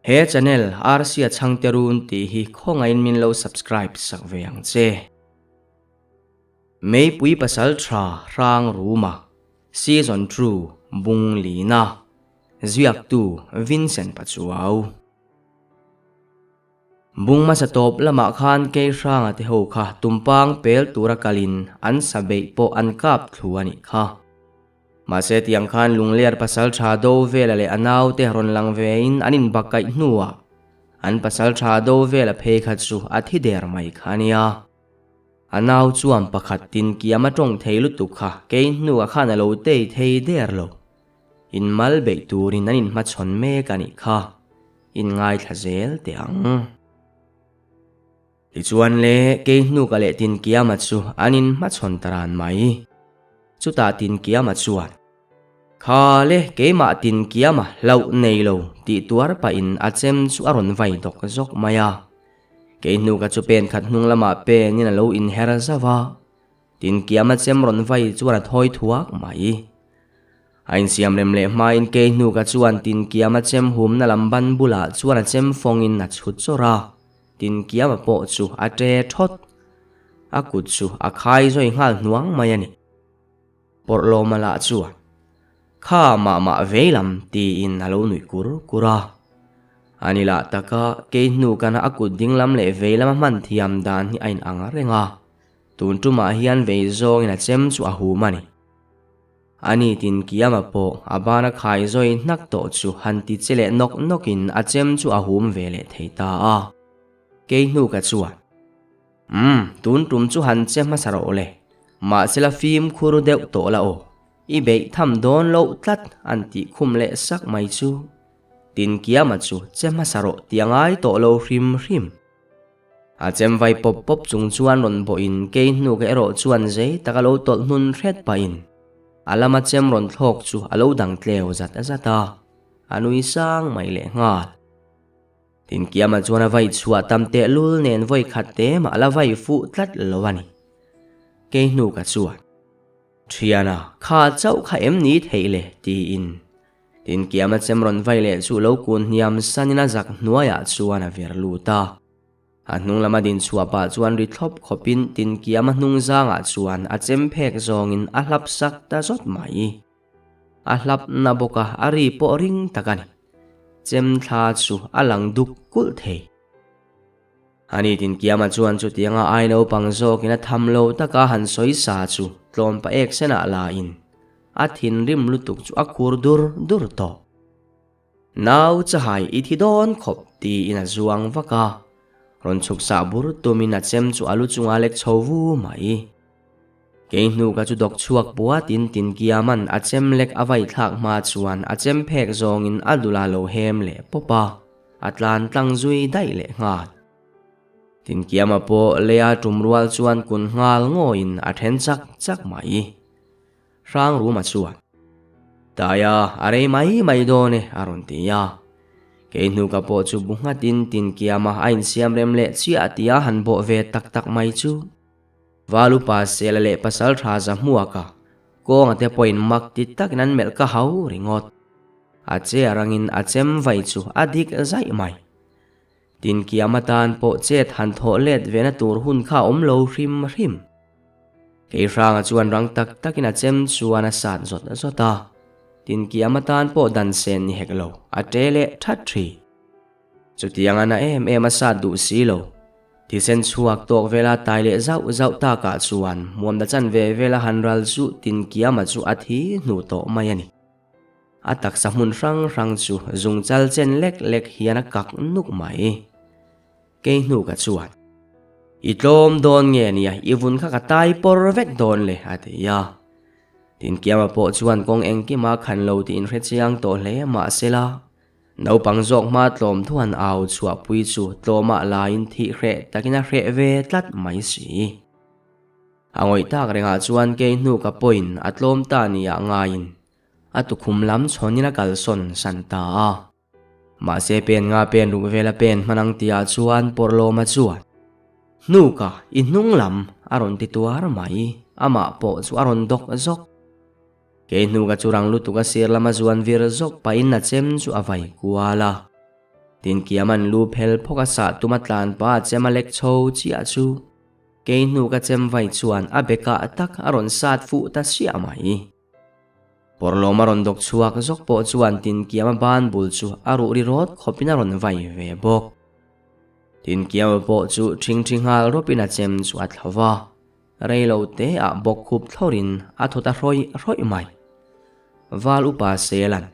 He channel Arsia Chhangte Run tih hi khawngaihin min lo subscribe sak ve ang che. Meipui Pasal Tha Hrang Ruma Season Two Bung Lina Ziaktu Vincent Pachuau. Bung hmasa tawp lamah khan Kei Hranga te ho kha tumpang pel tura kalin an sa beih pawh an kap thlu a nih kha. Mahse tiang khan Lungler pasal tha do vela leh a naute rawn lang vein an inbakkaih hnuah an pasal tha do vela phei kha chu a thi der mai kha a nia. A nau chuan pakhat tin kiam a tawng thei lutuk kha kei hnuah khan a lo tei thei der lo. In mal beih turin an inhmachhawn mek a nih kha. In ngaithla zel teh ang. Tichuan le, kei hnuka leh Tinkiama chu an inhmachhawn ta ran mai. Chutah Tinkiama chuan, Kha le, keimah Tinkiama hlauh nei lo tih tuar pahin a chem chu a rawn vai dawk zawk mai a. Kei hnuka chu pen khat hnung lamah penin a lo inher zauh a. Tinkiama chem rawn vai chuan a thawi thuak mai. A insiam rem leh hmain kei hnuka chuan Tinkiama chem humna lam ban bulah chuan a chem fawngin a chhut chawrh a, Tinkiama pawh chu a ṭe ṭhawt. A kut chu a khai zawi nghal hnuang mai a ni. Pawrhlawma lah chuan, Kha mah mah vei lam tiin a lo nuih kur kur a. Ani lah taka kei hnukana a kut dinglam leh vei lama hman thiam dan hi a inang reng a, tun ṭumah hian vei zawngin a chem chu a hum a ni. Ani tin Kiama pawh a bana khai zawi hnak tawh chu han ti che leh nawk nawkin a chem chu a hum ve leh thei ta a. Kei hnuka chuan, Umm, tun tum chu han che hmasa rawh le, mahsela fimkhur deuh tawh la aw, i beih tham dawn loh tlat an tih khum leh sak mai chu. Tin Kiama chu che hmasa rawh ti a ngai tawh lo hrim hrim. A chem vai pawp pawp chung chuan rawn bawhin kei hnuk erawh chuan zei tak a lo tawlh hnun hret pahin a lama chem rawn thlawk chu a lo dang tleu zat zat a, a nui sang mai leh nghal. Tinkiama chuan a vai chhuah tam tehlul nen vawi khat te mah a la vai fuh tlat lo a ni. Kei hnuka chuan, Thiana, kha chauh kha em ni theih le? tiin Tinkiama chem rawn vai leh chu lo kun hniam sanin a zak hnuaiah chuan a ver lut a. A hnung lama din chhuah pah chuan ri thlawp khawpin Tinkiama hnung zangah chuan a chem phek zawngin a hlap sak ta zawt mai. A hlap na bawk a, a ri pawh ring tak a ni. Chem thla chu a lang duk kulh thei. Ani Tinkiama chuan chutianga ai naupang zawkin a tham lo taka han sawi sa chu tlawm pa ek senah la in a thinrim lutuk chu a khur dur dur tawh. Nau chahai i thi dawn khawp tiin a zuang vak a, rawn chhuk sah bur tumin a chem chu a lu chungah lek chho vu mai. Kei hnuka chu dawk chhuak puatin Tinkiama'n a chem lek a vai thlak hma chuan a chem phek zawngin a dul a lo hem leh pawp a, a tlan tlang zui daih leh nghal. Tinkiama pawh leia tum rual chuan kun nghal ngawiin a then chak chak mai. Hrangruma chuan, Taia, a rei mai mai dawn e, a rawn ti a. Kei hnuka pawh chu bu nghatin Tinkiama a insiam rem leh chiah tia han bawh ve tak tak mai chu. Valupa Sela leh Pasal Tha Zahmuaka kawnga te pawhin mak ti takin an melh ka hau ringawt. A che a rangin a chem vai chu a dik zaih mai. Tinkiam atan pawh chet han thawh let ve na tur hun kha a awm lo hrim hrim. Keihranga chuan rang tak takin a chem chuan a sat zawt zawt a. Tinkiam atan pawh dan sen ni hek lo, a ṭe leh ṭhat ṭhi. Chutiang a na em em a sat duh si lo. Thisen chhuak tawk vela tai leh zauh zauh takah chuan hmuamna chan ve vela han ral chu Tinkiama chu a thi hnu tawh mai a ni. A taksa hmun hrang hrang chu zungchal chen lek lek hian a kak nuk mai. Kei hnuka chuan, I tlawm dawn nge nia, i vun kha ka tai pawr vek dawn le, a ti a. Tinkiama pawh chuan kawng engkima khan lo tih inhre chiang tawh hle mahsela, Naupang zawk hma tlawm thuan au chhuahpui chu tlawmah laiin thih hreh takin a hreh ve tlat mai si. A ngawih tak rengah chuan kei hnu ka pawhin a tlawm ta nia ngaiin a tukhum lam chhawnin a kalsawn san ta a. Mahse pen nga pen ruk vela pen hman ang tihah chuan Pawrhlawma chuan, Hnuka, i hnung lam a rawn ti tuar mai, amah pawh chu a rawn dawk zawk. Kei hnuka chu rang lutuk a sir lama zuan vir zawk pahin a chem chu a vai kual a. Tinkiama'n lu phel phawk a sah tum a tlan pa a chem a lek chho chiah chu kei hnu ka chem vai chuan a bekah tak a rawn sat fuh ta siah mai. Pawrhlawm a rawn dawk chhuak zawk pawh chuan Tinkiama ban bul chu a ruh ri rawt khawpin a rawn vai ve bawk. Tinkiama pawh chu ṭhingṭhi nghal rawpin a chem chu a thlo va. Rei lo te ah bawk khup thlawrin a thaw ta hrawih hrawih mai. Val upa Selan.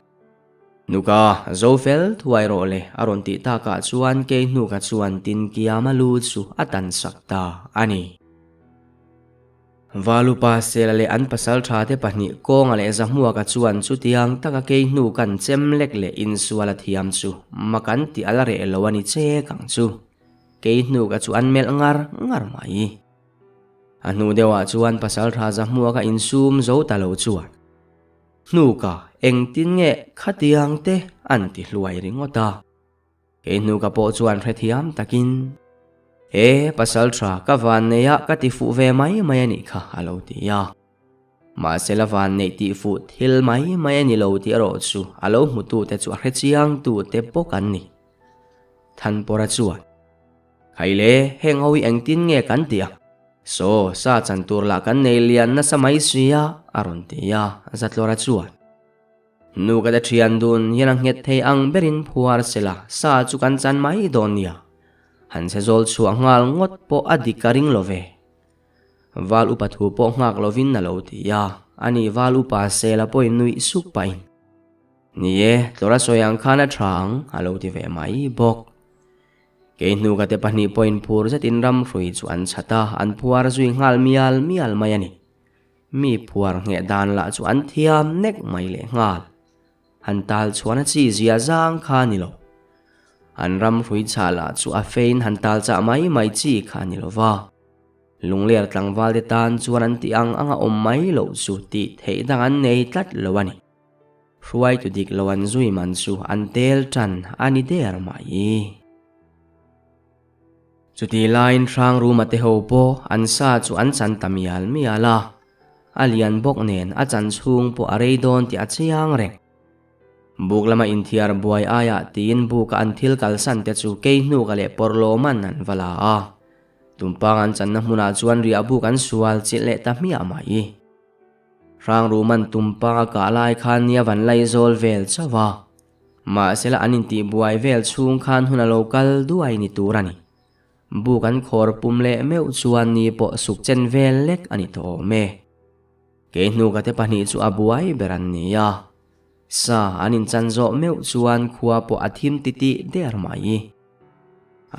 Nuka, zo fel thuai rawh le a rawn tih takah chuan kei hnuka chuan Tinkiama lu chu a tan sak ta a ni. Val upa Sela leh an pasal tha te pahnih Kawnga leh Zahmuaka chuan chutiang taka kei hnu kan chem lek leh insual a thiam chu mak an tih a la reh lo a ni chek ang chu. Kei hnuka chu an melh ngar ngar mai. A hnu deuhah chuan Pasaltha Zahmuaka insum zo ta lo chuan, Hnuka, engtin nge khatiang te an ti hluai ringawt a. Kei hnuka pawh chuan hrethiam takin, E, Pasaltha, ka vanneia ka ti fuh ve mai mai a nih kha, a lo ti a. Mahse la vanneih tih fuh thil mai mai a ni lo tih erawh chu a lo hmutute chu a hrechiangtute bawk an ni. Thanpawra chuan, Khai le, heng ho hi engtin nge kan tih a? Saw, sa chan tur lah kan nei lian nasa mai si a, a rawn ti a, Zatlawra chuan. Nu ka te thian dun hian a nghet thei ang berin phuar sela, sa chu kan chan mai dawn nia. Han chhe zawl chhuah nghal ngawt pawh a dik ka ring lo ve. Val upa thu pawh nghak lovin a lo ti a, ani val upa sela pawhin nuih suk pahin. Ni e, tlawra sawi ang khan a tha ang, a lo ti ve mai bawk. Kei hnuka te pahnih pawhin phur zetin ramhrui chu an chhat a, an phuar zui nghal mial mial mai a ni. Mi phuar ngheh dan lah chu an thiam nek mai leh nghal. Han tal chhuan a chi zia zang kha a ni lo. An ramhrui chhah lah chu a fein han tal chah mai mai chi kha a ni lo va. Lungler tlangval te tan chuan an tih ang anga awm mai loh chu tih theih dang an nei tlat lo a ni. Hruaitu dik lo an zui man chu an tel tan a ni der mai. Chutih laiin Hrangruma te ho pawh an sa chu an chan ta mial mial a, a lian bawk nen a chan chhung pawh a rei dawn tih a chiang reng. Buk lama inthiar buai aiah tiin buka an thil kalsan te chu kei hnuka leh pawrhlawman an va la a, tumpang an channa hmunah chuan riahbuk an sual chilh leh ta hmiah mai. Hrangruman tumpang a kah lai khan nia van lai zawl vel chauh a, mahsela an intihbuai vel chhung khan hun a lo kal duai ni tur a ni. Buk an khawr pum leh meuh chuan ni pawh suk chen vel lek a ni tawh awm e. Kei hnuka te pahnih chu a buai ber an ni a, sa an inchan zawh meuh chuan khua pawh a thim titih der mai.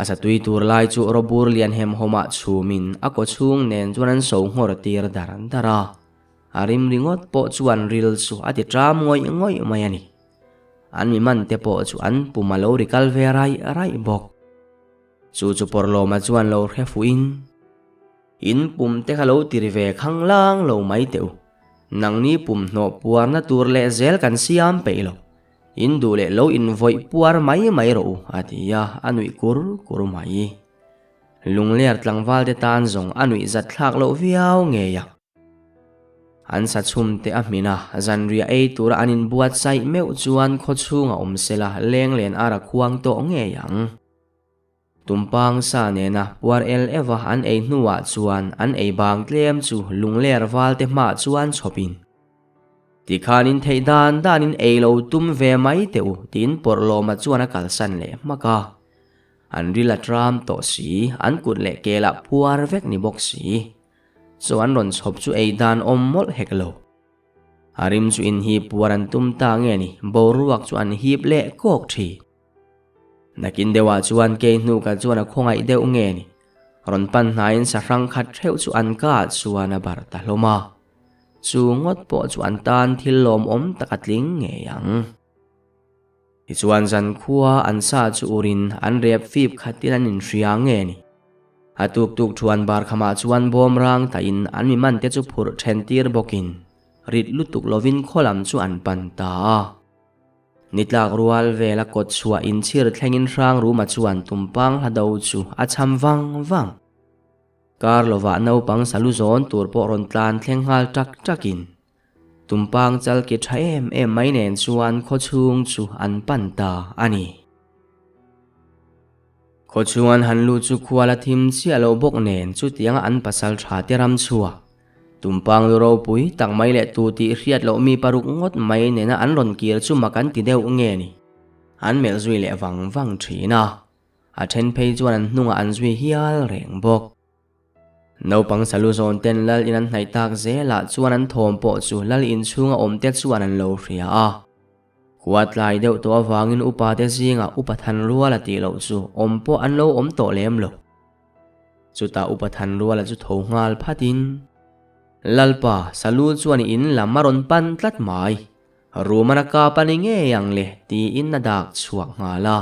A satui tur lai chu rawbur lian hem hawmah chhumin a kaw chhung nen chuan an so nghawr tir dar dar a. A rim ringawt pawh chuan ril chu a ti ṭam ngawih ngawih mai a ni. An mi man te pawh chu an pum a lo ri kal ve raih raih bawk. Chu chu Pawrhlawma chuan lo hre fuhin, In pum te kha lo ti ri ve khanglang lo mai teh u. Nangni pum hnawh puarna tur leh zel kan siam peih lo. In duh leh lo invawih puar mai mai rawh u, a ti a, a nuih kur kur mai. Lungler tlangval te tan zawng a nuih zat thlak loh viau ngei a. An sa chhum te a hmin a, zanriah ei tura an inbuatsaih meuh chuan khawchhung a awm sela lenglen ar a khuang tawh ngei ang. Tumpang sa nena puar el eva an ei hnuah chuan an ei bang tlem chu lungler valte hmaah chuan chhawpin, Tikhanin theih dan danin ei lo tum ve mai teh u, tiin Pawrhlawma chuan a kalsan leh hmak a. An ril a tram tawh si, an kut leh ke lah puar vek ni bawk si. Chaw an rawn chhawp chu ei dan awm mawlh hek lo. A rim chu inhip puar an tum ta nge ni, boruak chu an hip leh kawk thin. Nakin deuhah chuan kei hnuka chuan a khawngaih deuh nge ni? Rawn pan hnaiin sahrang khat theuh chu an kaah chuan a barh ta hlawm a. Chu ngawt pawh chu an tan thil lawmawm tak a tling ngei ang. Tichuan zankhua an sa chu urin an rep fip khatin an inhria nge ni? A tuk tuk thuan bar khamah chuan bawm rang taihin an mi man te chu phurh then tir bawkin rit lutuk lovin khaw lam chu an pan ta a. Ni tlak rual vela kawt chhuah inchhir thlengin Hrangruma chuan tumpang hla do chu a cham vang vang. Kar lovah naupang salu zawn tur pawh rawn tlan thleng nghal ṭak ṭakin tumpang chal ki ṭha em em mai nen chuan khawchhung chu an pan ta a ni. Khawchhung an han lut chu khua la thim chiah loh bawk nen chutianga an pasal tha te ram chhuak Tumpang lu ropui tak mai leh tu tih hriat loh mi paruk ngawt mai nena an rawn kir chu mak an ti deuh nge ni? An melh zui leh vang vang thin a, a then phei chuan an hnungah an zui hial reng bawk. Naupang salu zawn ten lal in an hnaih tak zelah chuan an thawm pawh chu lal inchhunga awm te chuan an lo hria a. Khua tlai deuh tawh avangin upa te zingah upa Thanruala tih loh chu awm pawh an lo awm tawh lem lo. Chutah upa Thanruala chu tho nghal phatin, Lalpa, salu chuan i in lam a rawn pan tlat mai. Room a kap a ni ngei ang le tiin a dak chhuak nghal a.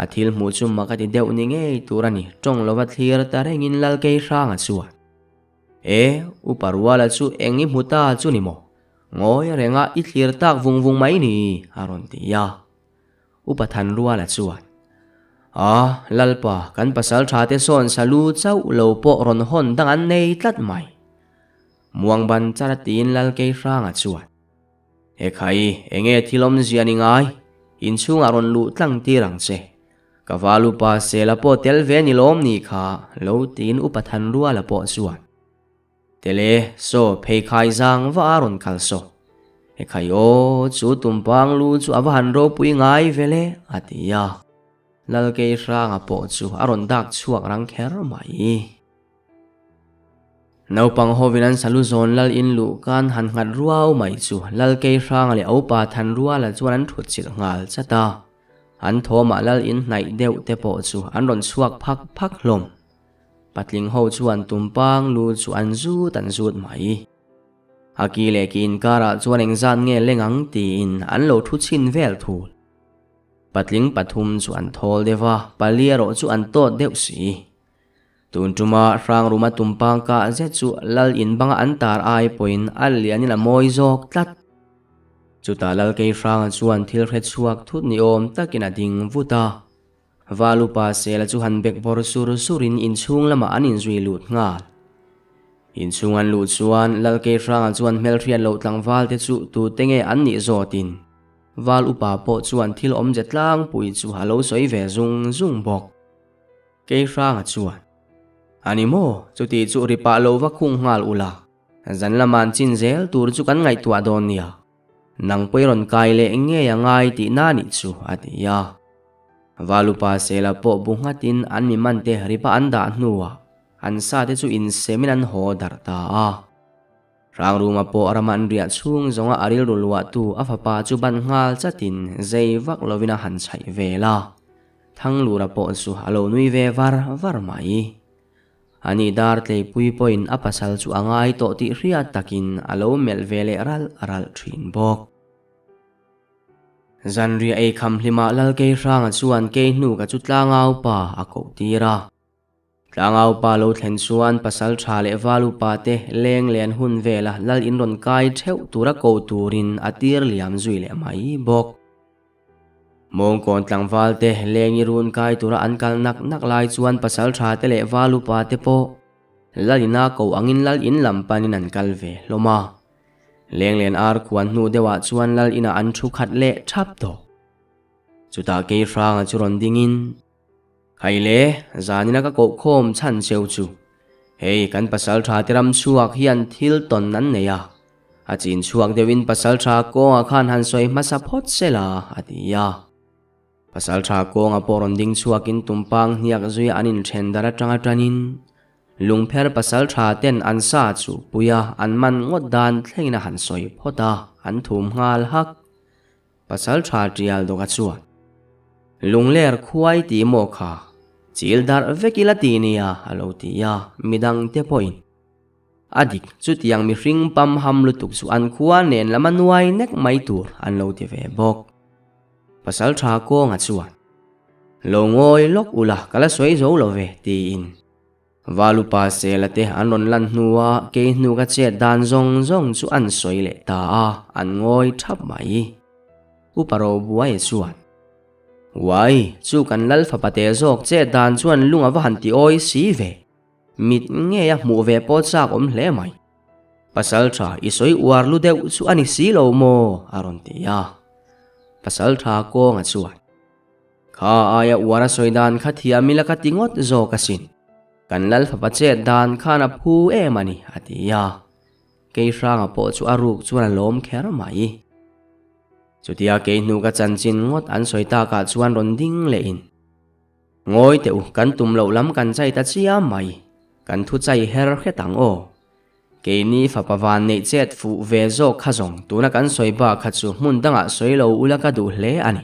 A thil hmuh chu mak a ti deuh ni ngei tur a ni, tawng lova thlir ta rengin Lalkei Hranga chuan, E, Upa Ruala chu eng i hmu ta chu ni maw? Ngawi renga i thlir tak vung vung mai ni, a rawn ti a. Upa Thanruala chuan, A, Lalpa, kan pasal tha te sawn salu chauh lo pawh rawn hawn dang an nei tlat mai. Muangban char a tiin Lalkei Hranga chuan, Ekhai, enge thil awmzia ni ngai? Inchhungah rawn luh tlang tir ang che. Ka valupa Sela pawh tel ve ni lawm ni kha, lo tiin Upa Thanruala pawh chuan, Tele, saw, pheikhai zang va a rawn kal saw. Ekhai aw, chu tumpang lu chu a va han ropui ngai ve le, a ti a. Lalkei Hranga pawh chu a rawn dak chhuak rang kher mai. Naupang hovin an salu zawn lal in luh kan han nghat ruau mai chu Lal Kei Hranga leh Opa Thanruala chuan an thut chilh nghal chat a. An thawmah lal in hnaih deuh te pawh chu an rawn chhuak phak phak hlawm. Patling ho chuan tumpang lu chu an zut an zut mai. A ki leh ki inkarah chuan engzat nge leng ang tiin an lo thu chhin vel thul. Patling pathum chu an thawl deuh a, pali erawh chu an tawt deuh si. Tun tuma Hrangruma tumpang kah zet chu Lal in banga an tar ai pawhin a lianin a mawi zawk tlat. Chutah Lal Keihranga chuan thil hre chhuak thut ni awm takin a ding vut a. Valupa Sela chu han bek bawr sur surin inchhung lamah an inzui lut nghal. Inchhung an luh chuan Lal Keihranga chuan hmelhriat loh tlangval te chu tute nge an nih zawtin Val upa pawh chuan thil awmze tlangpui chu a lo sawi ve zung zung bawk. Keihranga chuan, A ni maw, chuti chu ri pah lo va khung nghal ula, zan lama'n chin zel tur chu kan ngaihtuah dawn nia. Nang pawh i rawn kai leh ngei a ngai tihna nih chu, a ti a. Valupa Sela pawh bu nghatin an mi mante ripa an dah hnuah an sate chu insemin an haw darh ta a. Hrangruma pawh rama an riah chhung zawnga a rilru luahtu a fapa chu ban nghal chatin zei vak lovin a han chhaih vel a. Thanglura pawh chu a lo nui ve var var mai. Ani dar tleipui pawhin a pasal chu a ngai tawh tih hriat takin a lo melh ve leh ralh ralh thin bawk. Zanriah ei kham hlimah Lalkeihranga chuan Keihnûka chu tlangaupa a koh tir a. Tlangaupa lo thlen chuan pasal tha leh val upa te leng len hun vela lal in rawn kai theuh tura ko turin a tir liam zui leh mai bawk. Mawngkawn tlangval te leng i run kai tura an kal nak nak lai chuan pasal tha te leh val upa te pawh lal ina ko angin lal in lam panin an kal ve hlawm a. Leng len ar khuan hnu deuhah chuan lal inah an thu khat leh thap tawh. Chutah Keihranga chu rawn dingin. Khai le, zanina ka koh khawm chhan cheu chu. Hei, kan pasal tha te ram chhuak hian thil tawn an nei a. A chin chhuak deuhin pasal tha kawnga khan han sawi hmasa phawt se la, a ti a. Pasal tha kawnga pawh rawn ding chhuakin tumpang hniak zuia an inthen dar atanga tanin lungpher pasal tha ten an sa chu puia an man ngawt dan thlengin a han sawi phawt a, an thum nghal hak. Pasal tha tial dawk a chuan, Lungler khuai tih maw kha, chil darh vek ila ti nia a lo ti a, midang te pawhin a dik chutiang mihring pam ham lutuk chu an khua nen lama nuai nek mai tur an lo ti ve bawk. Pasal tha kawnga chuan, Lo ngawi lawk ula ka la sawi zo lo ve tiin. Valupa Sela te an rawn lan hnua kei hnu ka chet dan zawng zawng chu an sawi leh ta a, an ngawi thap mai. Upa Robuaia chuan, Uai, chu kan lal fapa te zawk chet dan chuan lung a va han ti awi si ve. Mit ngei a hmuh ve pawh chak awm hle mai. Pasal tha i sawi uar lu deuh chu a ni si lo maw? a rawn ti a. Pasal tha kawnga chuan. Kha aia uar a sawi dan kha thiam ila ka ti ngawt zawk asin. Kan lal fapa chet dan khan a phu em a ni, a ti a. Keihranga pawh chu a ruk chuan a lawm kher mai. Chutia keihnu ka chanchin ngawt an sawi takah chuan rawn ding lehin. Ngawi teh u, kan tum loh lam kan chai ta chiam mai. Kan thu chai her hret ang aw. Keini fapa van neih chet fuh ve zawk kha zawng tuna kan sawi bak kha chu hmun dangah sawi lo ula ka duh hle a ni.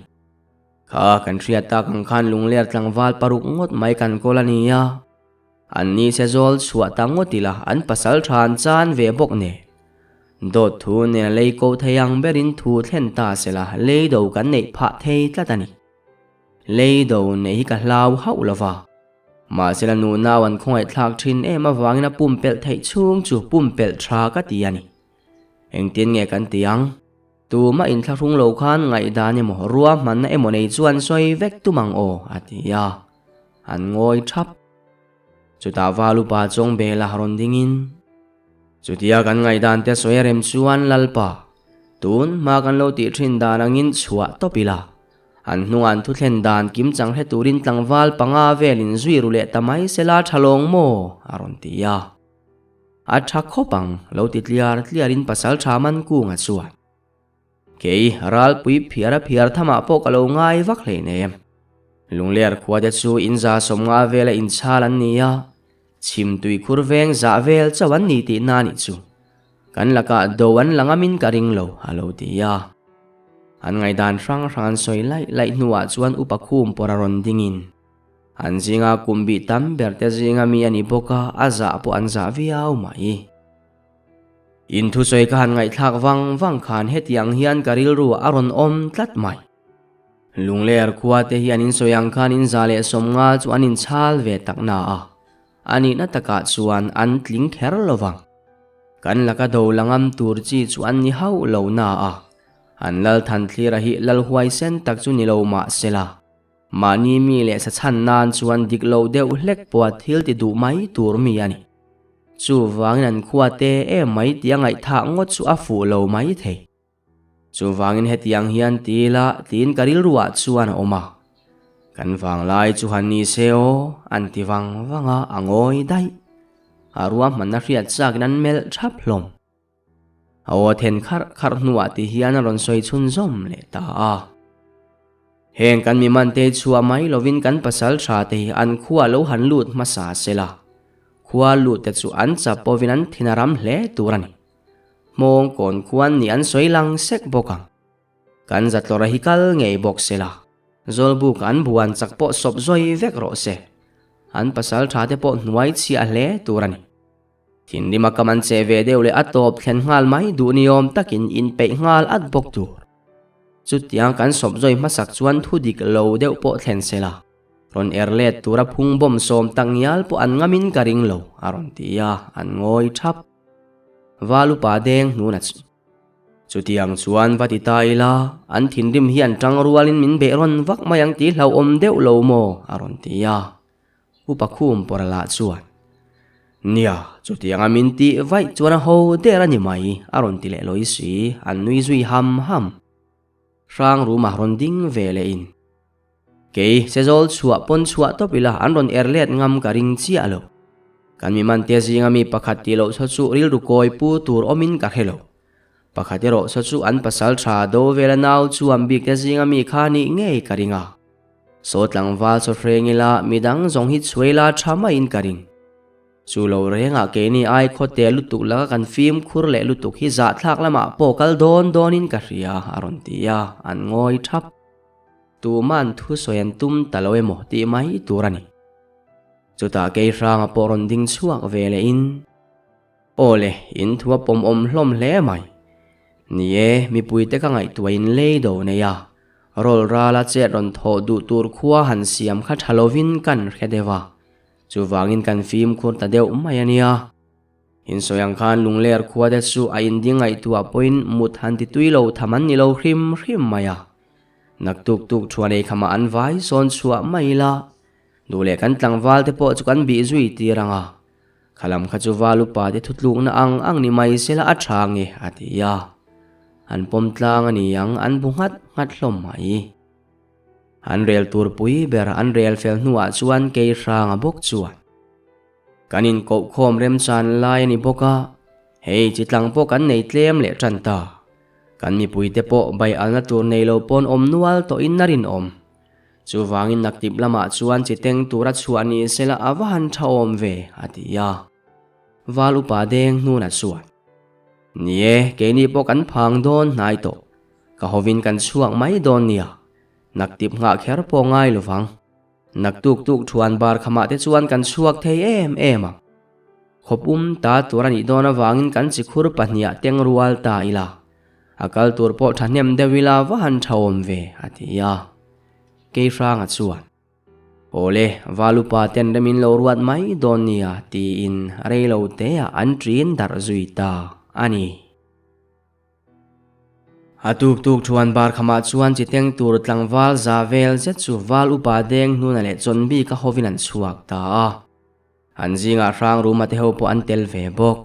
Kha kan hriat tak ang khan lungler tlangval paruk ngawt mai kan kawl a nia. An ni se zawl chhuah ta ngawt ila an pasal tha an chan ve bawk nen. Dawt thu nen a lei ko thei ang berin thu thlen ta sela lei do kan neih phah thei tlat a ni. Lei do neih hi ka hlau hauh lova. Mahsela nunau an khawngaihthlak thin em avangin a pumpelh theih chhung chu pumpelh tha ka ti a ni. Engtin nge kan ti ang? Tumah inthlahrung lo khan ngaihdan emaw ruahmanna emaw nei chuan sawi vek tum ang aw, a ti a. An ngawi thap. Chutah Valupa chawng bela rawn dingin, Chutia kan ngaihdan te sawi a rem chuan Lalpa, tun hma kan lo tih thin dan angin chhuah tawp ila. An hnungah an thuthlen dan kim chang hre turin tlangval panga velin zui ru leh ta mai sela tha lawng maw? a rawn ti a. A tha khawp ang, lo ti tliar tliarin pasal tha man kunga chuan. Kei, ralpui phiar a phiar thamah pawh ka lo ngai vak hleinem. Lungler khua te chu in za 50 vela inchhal an ni a, chhim tui khur veng zah vel chauh an ni tihna a nih chu. Kan lakah do an la ngamin ka ring lo, a lo ti a. An ngaihdan hrang hrang an sawi laih laih hnuah chuan upa khum pawr a rawn dingin. An zinga kum bih tam ber te zinga mi a ni bawk a, a zah pawh an zah viau mai. In thusawi ka han ngaihthlak vang vang khan hetiang hian ka rilru a rawn awm tlat mai. Lungler khua te hian in sawi ang khan in 150 chu an inchhal ve tak na a, a nihna takah chuan an tling kher lo vang. Kan laka do la ngam tur chi chu an ni hauh lo na a, an lal than thlira hi lal huaisen tak chu ni lo mah sela. Mahni mi leh sa chhan nan chuan dik lo deuh hlek pawha thil ti duh mai tur mi a ni. Chuvangin an khua te em mai tia ngaihthah ngawt chu a fuh lo mai thei. Chuvangin hetiang hian ti ila tiin ka rilruah chuan a awm a. Kan vanglai chu han ni se aw, an ti vang vang a, a ngawi daih. A ruahmanna hriat chakin an melh thap hlawm. A aw then kharh kharh hnuah ti hian a rawn sawi chhunzawm leh ta a. Heng kan mi man te chhuah mai lovin kan pasal tha te hi an khua lo han lut hmasa se la. Khua lut te chu an chap pawhin an thin a ram hle tur a ni. Hmawng kawn khuan nih an sawi lang sek bawk ang. Kan zatlawrh a hi kal ngei bawk se la. Zawlbuk an buan chak pawh sawp zawi vek rawh se. An pasal tha te pawh hnuai chhiah hle tur a ni. Thinrim a kam an che ve deuh leh a tawp thlen nghal mai duh ni awm takin inpeih nghal at bawk tur. Chutiang kan sawp zawi hmasak chuan thu dik lo deuh pawh thlen se la, rawn er let tura phung bawm sawm tak ngial pawh an ngamin ka ring lo, a rawn ti a, an ngawi thap. Val upa deng hnuna chu. Chutiang chuan va ti ta ila, an thinrim hian tang rualin min beh rawn vak mai ang tih hlauhawm deuh lo maw, a rawn ti a. Upa khum pawr lah chuan, Nia, chutianga min tih vaih chuan a ho der a ni mai, a rawn ti leh lawi si, an nui zui ham ham. Hrang ruma rawn ding ve leh in, Kei, Sezawl chhuah pawn chhuah tawp ila an rawn er let ngam ka ring chiah lo. Kan mi man te zinga mi pakhat tih loh saw chu rilru kawi pu tur awmin ka hre lo. Pakhat erawh saw chu an pasal tha do vela nau chuan bik te zinga mi kha nih ngei ka ring a. Saw tlangval saw hreng ila midang zawng hi chhuai la tha maiin ka ring. Chu lo rengah keini ai khawte lutuk laka kan fimkhur leh lutuk hi zahthlak lamah pawh kal dawn dawnin ka hria a rawn ti a, an ngawi thap. Tuman thusawi an tum ta lo emaw tih mai tur a ni. Chutah kei hranga pawh rawn ding chhuak ve lehin. Aw le, in thu a pawm awm hlawm hle mai. Ni e, mipuite ka ngaihtuahin lei do nei a, rawl rala chet rawn thawh duh tur khua han siam kha tha lovin kan hre deuh a, chuvangin kan fimkhur ta deuh mai a nia. Insawi ang khan lungler khua te chu a inding ngaihtuah pawhin mut han ti tui lo tham an ni lo hrim hrim mai a. Naktuk tuk thuan ei khamah an vai sawn chhuah mai ila, duh leh kan tlangval te pawh chu kan bih zui tir ang a. Khalam kha chu val upa te thutlukna ang ang ni mai sela a tha nge a ti a. An pawm tlang a ni ang an bu nghat nghat hlawm mai. An rel tur pui ber an rel fel hnuah chuan kei hranga bawk chuan kan inkohkhawm remchan lai a ni bawk a, hei chi tlang pawh kan nei tlem leh tan ta. Kan mipuite pawh baialna tur nei lo pawn awm nual tawhin a rinawm. Chuvangin naktip lamah chuan chi teng tura chhuah ni sela a va han tha awm ve, a ti a. Val upa deng hnunah chuan, Ni e, keini pawh kan phang dawn hnai tawh. Ka hovin kan chhuak mai dawn nia. Naktip nghah kher pawh ngai lovang. Naktuk tuk thuan bar khamah te chuan kan chhuak thei em em ang. Khawpum ta tur a nih dawn avangin kan chikhur pahniha teng rual ta ila. A kal tur pawh thahnem deuh ila va han tha awm ve, a ti a. Keihranga chuan, Awle, Valupa ten remin lo ruat mai dawn nia, tiin reilo teah an ṭin darh zui ta a ni. A tuk tuk thuan bar khamah chuan chi teng tur tlangval za vel zet chu val upa deng hnuna leh chawn bik a hovin an chhuak ta a. An zingah hrang ruma te ho pawh an tel ve bawk.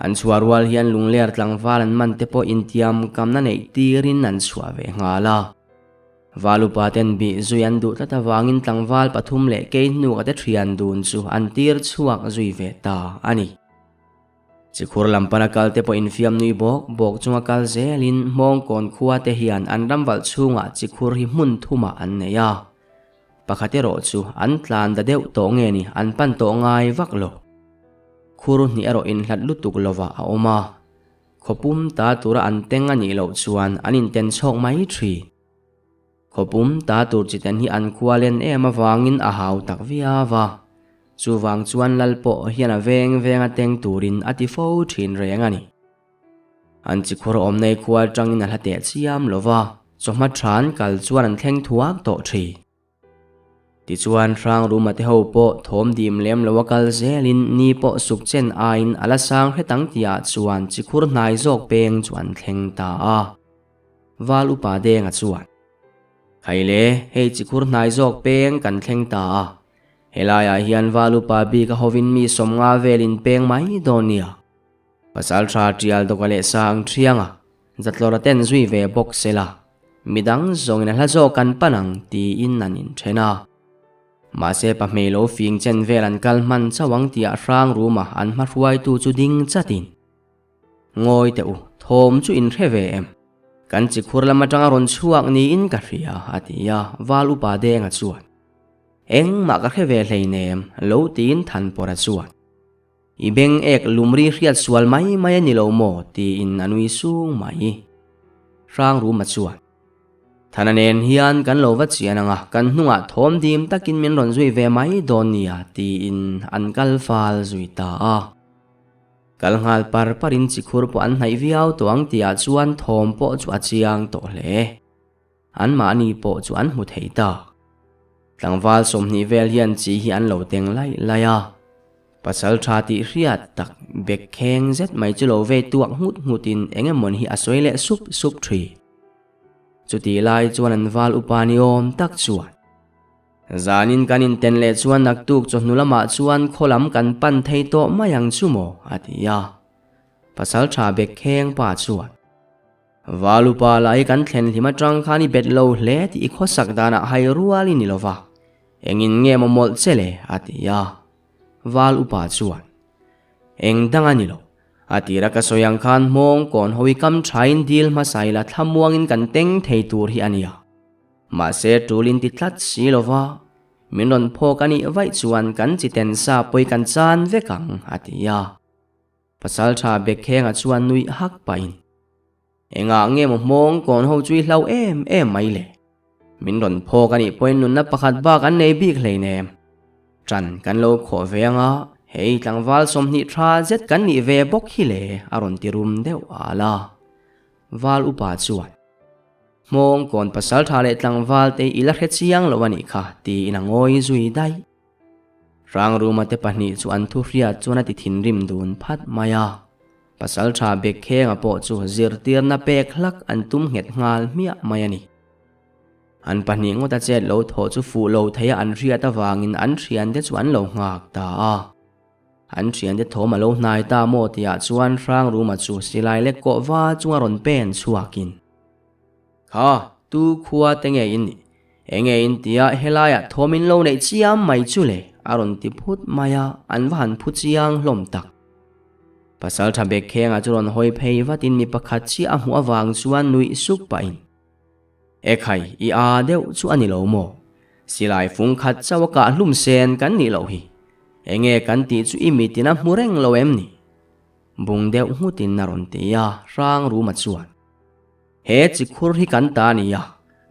An chhuah rual hian lungler tlangval an man te pawh intiam kamna neih tirin an chhuah ve nghal a. Val upa ten bih zui an duh tlat avangin tlangval pathum leh kei hnuka te thian dun chu an tir chhuak zui ve ta a ni. Chikhur lam pana kal te pawh infiam nui bawk bawk chunga kal zelin Hmawngkawn khua te hian an ramvalh chhungah chikhur hi hmun thumah an nei a. Pakhat erawh chu an tlan da deuh tawh nge ni an pan tawh ngai vak lo. Khur hnih erawh inhlat lutuk lovah a awm a. Khawpum ta tura an teng a nih loh chuan an inten chhawk mai thin. Khawpum ta tur chi ten hi an khua len em avangin a hau tak viau a, chuvang chuan lal pawh hian a veng veng a teng turin a ti fo thin reng a ni. An chi khur awm nei khua atangin a hla teh chiam lo va, chawhma than kal chuan an thleng thuak tawh thin. Tichuan Hrangruma te ho pawh thawm dim lem lo a kal zelin ni pawh suk chen aiin a la sang hretang tihah chuan chi khur hnai zawk peng chu an thleng ta a. Val upa Denga chuan, Khaile, hei chikhur hnai zawk peng kan thleng ta a. Helaiah hian val upa bik a hovin mi sawmnga velin peng mai dawn nia. Pasal tha tial dawka leh sang thianga zatlawra ten zui ve bawk sela, midang zawngin a hla zawk kan pan ang tiin an inthen a. Mahse pahmei lo fing chen vel an kal hman chauh ang tihah hrang ruma an hmahruaitu chu ding chatin, Ngawi teh u, thawm chu in hre ve em? Kan chikhur lam atanga rawn chhuak niin ka hria, a ti a, Val upa Denga chuan. Engmah ka hre ve hleinem, lo tiin Thanpawra chuan. I beng ek lumri hriat sual mai mai a ni lo maw? tiin a nui sung mai. Hrangruma chuan. Thana nen hian kan lo va chian ang a, kan hnungah thawm dim takin min rawn zui ve mai dawn nia, tiin an kal fal zui ta a. Kal nghal par parin chikhur pawh an hnaih viau tawh ang tihah chuan thawm pawh chu a chiang tawh hle. Anmahni pawh chu an hmu thei ta. Tlangval 20 vel hian chi hi an lo teng laih laih a. Pasal tha tih hriat tak bek kheng zet mai chu lo vei tuak nghut nghutin eng emawn hi a sawi leh sup sup thin. Chutih lai chuan an val upa ni awm tak chuan. Zanin kan inten leh chuan naktuk chawhnu lamah chuan khaw lam kan pan thei tawh mai ang chu maw? a ti a. Pasal tha bek kheng pa chuan, Valupa lai kan thlen hlim atang khan i bet lo hle tih i khawsak danah hai rual i ni lo va, engin nge maw mawlh che le? a ti a. Val upa chuan, Eng dang a ni lo, a tira ka sawi ang khan hmawng kawn hawi kam thain dil hmasa ila thlamuangin kan teng thei tur hi a nia. Mahse tulin ti tlat si lova, min rawn phawk a nih vaih chuan kan chi ten sa pawi kan chan vek ang, a ti a. Pasaltha Bekhenga chuan nuih hak pahin, Engah nge maw hmawng kawn ho chu i hlau em em mai le? Min rawn phawk a nih pawhin nunna pakhat bak an nei bik hleinem. Ṭan kan lo khawh ve anga, hei tlangval 20 tha zet kan nih ve bawk hi le, a rawn ti rum deuh al a. Val upa chuan. Hmawng kawn pasal tha leh tlangval te i la hre chiang lo a nih kha, tiin a ngawi zui daih. Hrangruma te pahnih chu an thu hriat chuan a ti thinrim dun phat mai a. Pasal tha Bekkhenga pawh chu zirtirna pek hlak an tum nghet nghal hmiah mai a ni. An pahnih ngawta chet lo thawh chu fuh lo theia an hriat avangin an thiante chu an lo nghak ta a. An thiante thawm a lo hnai ta maw tihah chuan Hrangruma chu silai lek kawh va chunga rawn pen chhuakin, Kha, tu khua te nge in nih? Enge in tia helaiah thawm in lo neih chiam mai chu le? a rawn ti phut mai a, an va han phu chiang hlawm tak. Pasaltha Bekkhenga chu rawn hawi phei vatin mi pakhat chiah a hmuh avang chuan nuih suk pahin, Ekhai, i aa deuh chu a ni lo maw? Silai fung khat chauh a kah hlum sen kan nih loh hi. Enge kan tih chu i mitin a hmu reng lo em ni? Bung deuh nghutin a rawn ti a, hrang ruma chuan, He chikhur hi kan ta a ni a,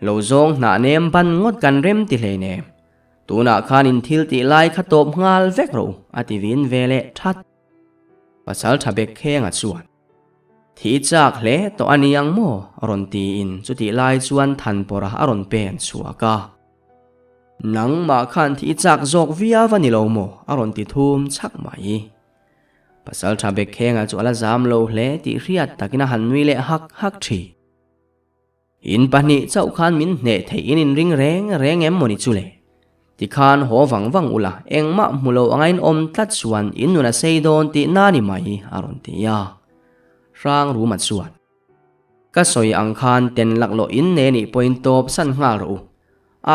lo zawng hnah nem ban ngawt kan rem ti hleinem. Tunah khan in thil tih lai kha tawp nghal vek rawh u, a ti vin ve leh that. Pasal tha bek khenga chuan, Thi chak hle tawh a ni ang maw? rawn tiin chutih lai chuan Thanpawra a rawn pen chhuak a. Nangmah khan thi chak zawk viau a ni lo maw? a rawn ti thum chhak mai. Pasal tha bek khenga chu a la zam lo hle tih hriat takin a han nui leh hak hak thin. In pahnih chauh khan min hneh theih in inring reng reng em mawni chu le? Tikhan haw vang vang ula, engmah hmu lo anga in awm tlat chuan in nun a sei dawn tih na ni mai, a rawn ti a. Hrang Ruma chuan, Ka sawi ang khan ten laklawh in nei anih pawhin tawp san nghal rawh u.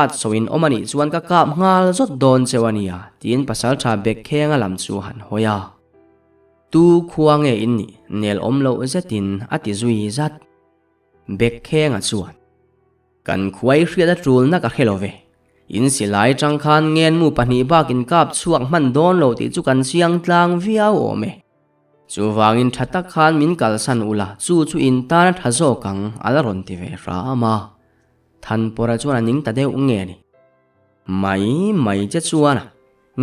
At sawiin awm anih chuan ka kap nghal zawt dawn cheu ania, tiin pasaltha Bekkhenga lam chu a han hawi a. Tu khua nge in nih? Nel awm loh zetin a ti zui zat. Bekkhenga chuan, Kan khuai hriat a tulna ka hre lo ve. In silai tang khan ngenmu pahnih bak in kap chhuak hman dawn lo tih chu kan chiang tlang viau awm e. Chuvangin tha tak khan min kalsan ula, chu chu in tan a tha zawk ang, a la rawn ti ve hram a. Thanpawra chuan a ning ta deuh nge ni. Mai mai che chuan a,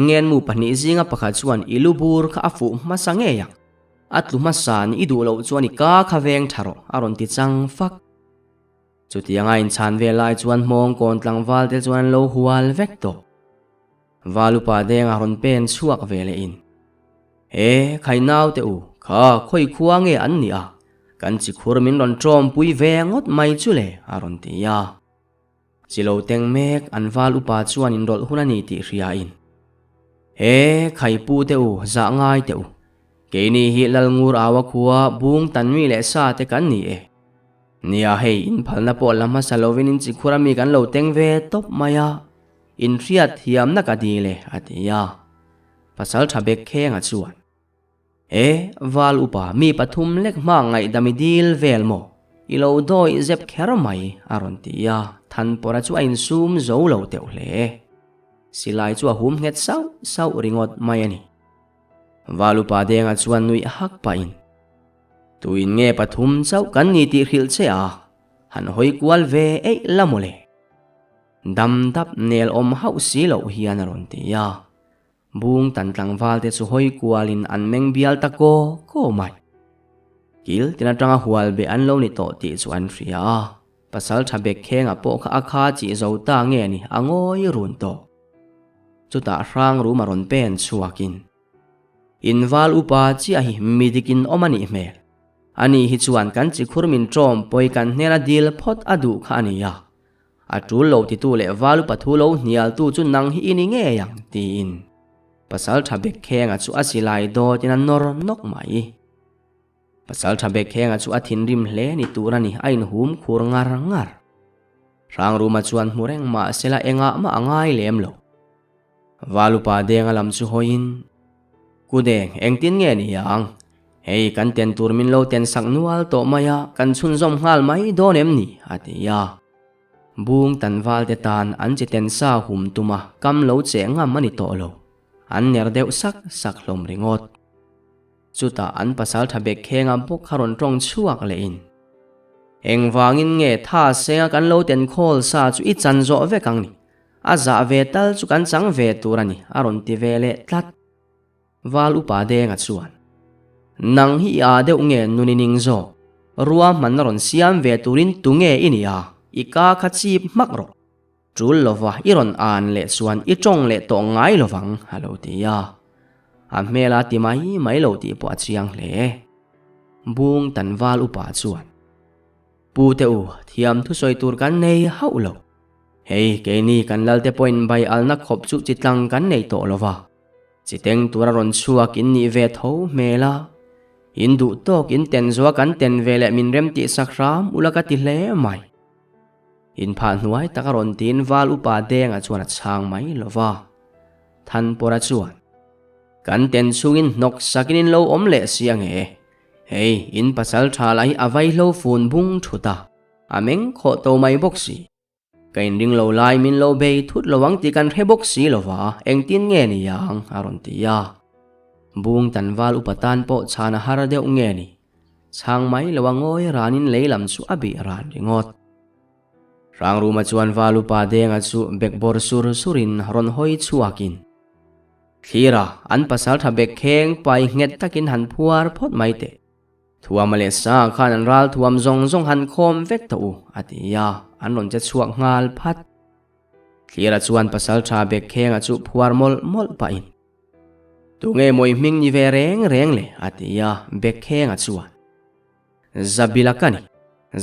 ngenmu pahnih zinga pakhat chuan i lu bur kha a fuh hmasa ngei ang. A tlu hmasa ni i duh loh chuan i ka kha veng tha rawh, a rawn ti chang fak. Chutianga inchhan vel lai chuan hmawng kawn tlangval te chuan an lo hual vek tawh. Val upa denga rawn pen chhuak ve leh in, He khai naute u, kha khawi khua nge an nih a, kan chikhur min rawn tawmpui ve ngawt mai chu le, a rawn ti a. Chi lo teng mek an val upa chuan inrawlh hun a ni tih hria in, He khai pu te u, zah ngai teh u, keini hi Lalngur Aua khua bung tanmi leh sa te kan ni e. Nia hei inphalna pawh la hmasa lovin in chikhur ami kan lo teng ve tawp mai a. Inhriat thiamna ka dil e, a ti a. Pasal tha bek khenga chuan, E, val upa mi pathum lek hma ngaihdam i dil vel maw? I lo dawih zep kher mai, a rawn ti a. Thanpawra chu a insum zo lo teuh hle. Silai chu a hum nghet sauh sauh ringawt mai a ni. Val upa denga chuan nuih hak pahin, Tuin nge pathum chauh kan ni tih hrilh che a, han hawi kual ve eih la maw le? Dam dap nel awm hauh si loh hian a rawn ti a. Bung tan tlangval te chu hawi kualin an meng bial ta kaw kaw mai. Kil tin atanga hual beh an lo ni tawh tih chu an hria a. Pasal tha bek khenga pawh kha a kha chih zo ta nge ni a ngawi run tawh. Chutah hrang rum a rawn pen chhuakin. Inval upa chiah hi midik in awm a nih hmel. Ani hi chuan kan chikhur min ṭawm pawi kan hnena dil phawt a duh kha a ni a. A ṭul lo titu leh val upa thu lo hnialtu chu nang hi i ni ngei ang, tiin Pasal ṭha Bekkhenga chu a silai dawtin a nawr nawk mai. Pasal ṭha Bekkhenga chu a thinrim hle ni tur a ni, a inhum khur ngar ngar. Hrangruma chuan hmu reng mah sela engah mah a ngai lem lo. Val upa Denga lam chu hawiin, Ku Deng, engtin nge ni ang? Hei, kan ten tur min lo ten sak nual tawh mai a, kan chhunzawm nghal mai dawn em ni? a ti a. Bung tan valte tan an chi ten sa hum tum a, kam lo cheh ngam a ni tawh lo. An ner deuh sak sak hlawm ringawt. Chutah an pasal tha bek khenga bawk kha rawn tawng chhuak lehin, Engvangin nge tha senga kan lo ten khawl sa chu i chan zawh vek ang ni? A zah ve tal chu kan chang ve tur a ni, a rawn ti ve leh tlat. Val upa Denga chuan, Nang hi i â deuh nge nun i ning zawk? Ruahmanna rawn siam ve turin tu nge i nih a? I ka kha chip hmak rawh. Ṭul lova i rawn ân leh chuan i ṭawng leh tawh ngai lovang, a lo ti a. A hmela ti mai mai lo tih pawh a chiang hle. Bung tan val upa chuan, Pu te u, thiam thusawi tur kan nei hauh lo. Hei, keini kan lalte pawhin bai alna khawp chu chi tlang kan nei tawh lova. Chi teng tura rawn chhuak in nih ve tho hmel a. In duh tawk in ten zuah kan ten ve leh min rem tih sak hram ula ka ti hle mai. Inphah hnuai taka rawn tiin Val Upa Denga chuan a chhang mai lo va. Thanpawra chuan, Kan ten chungin hnawk sakin in lo awm leh si ange. Hei, in pasal tha lah hi a vaihlo fun bung thut a, a meng khawh to mai bawk si. Ka inring lo lai min lo bei thut lo ang tih kan hre bawk si lo va, engtin nge ni ang? a rawn ti a. Bung Tanval upa tan pawh chhan a har deuh nge ni? Chhang mai lo a ngawi ranin lei lam chu a bih ran ringawt. Hrangruma chuan Val upa Denga chu bekbawr sur surin rawn hawi chhuakin, Thlira, an pasal tha bek kheng pai nghet takin han phuar phawt mai teh. Thuama leh Sa khan an ral thuam zawng zawng han khawm vek tawh u, a ti a, an rawn che chhuak nghal phat. Thlira chuan pasal tha bek khenga chu phuar mawlh mawlh pahin, Tunge mawi hming ni ve reng reng le? a ti a, bek khenga chuan, Zabila ka ni.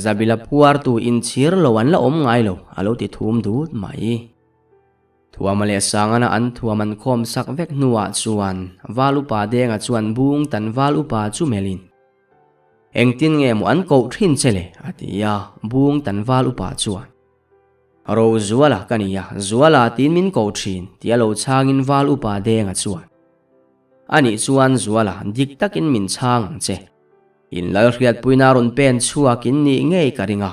Zabila phuartu inchhir lo an la awm ngai lo, a lo ti thum dut mai. Thuama leh Sangana an thuam an khawm sak vek hnuah chuan Val Upa Denga chuan bung tan Val Upa chu melhin, Engtin nge maw an koh thin che le? a ti a, bung tan Val Upa chuan, Ro Zuala ka ni a, Zuala tiin min ko thin, tia lo chhangin Val Upa Denga chuan, Anih chuan Zuala, dik takin min chhang ang che. In Lalhriatpuina rawn pen chhuak in nih ngei ka ring a.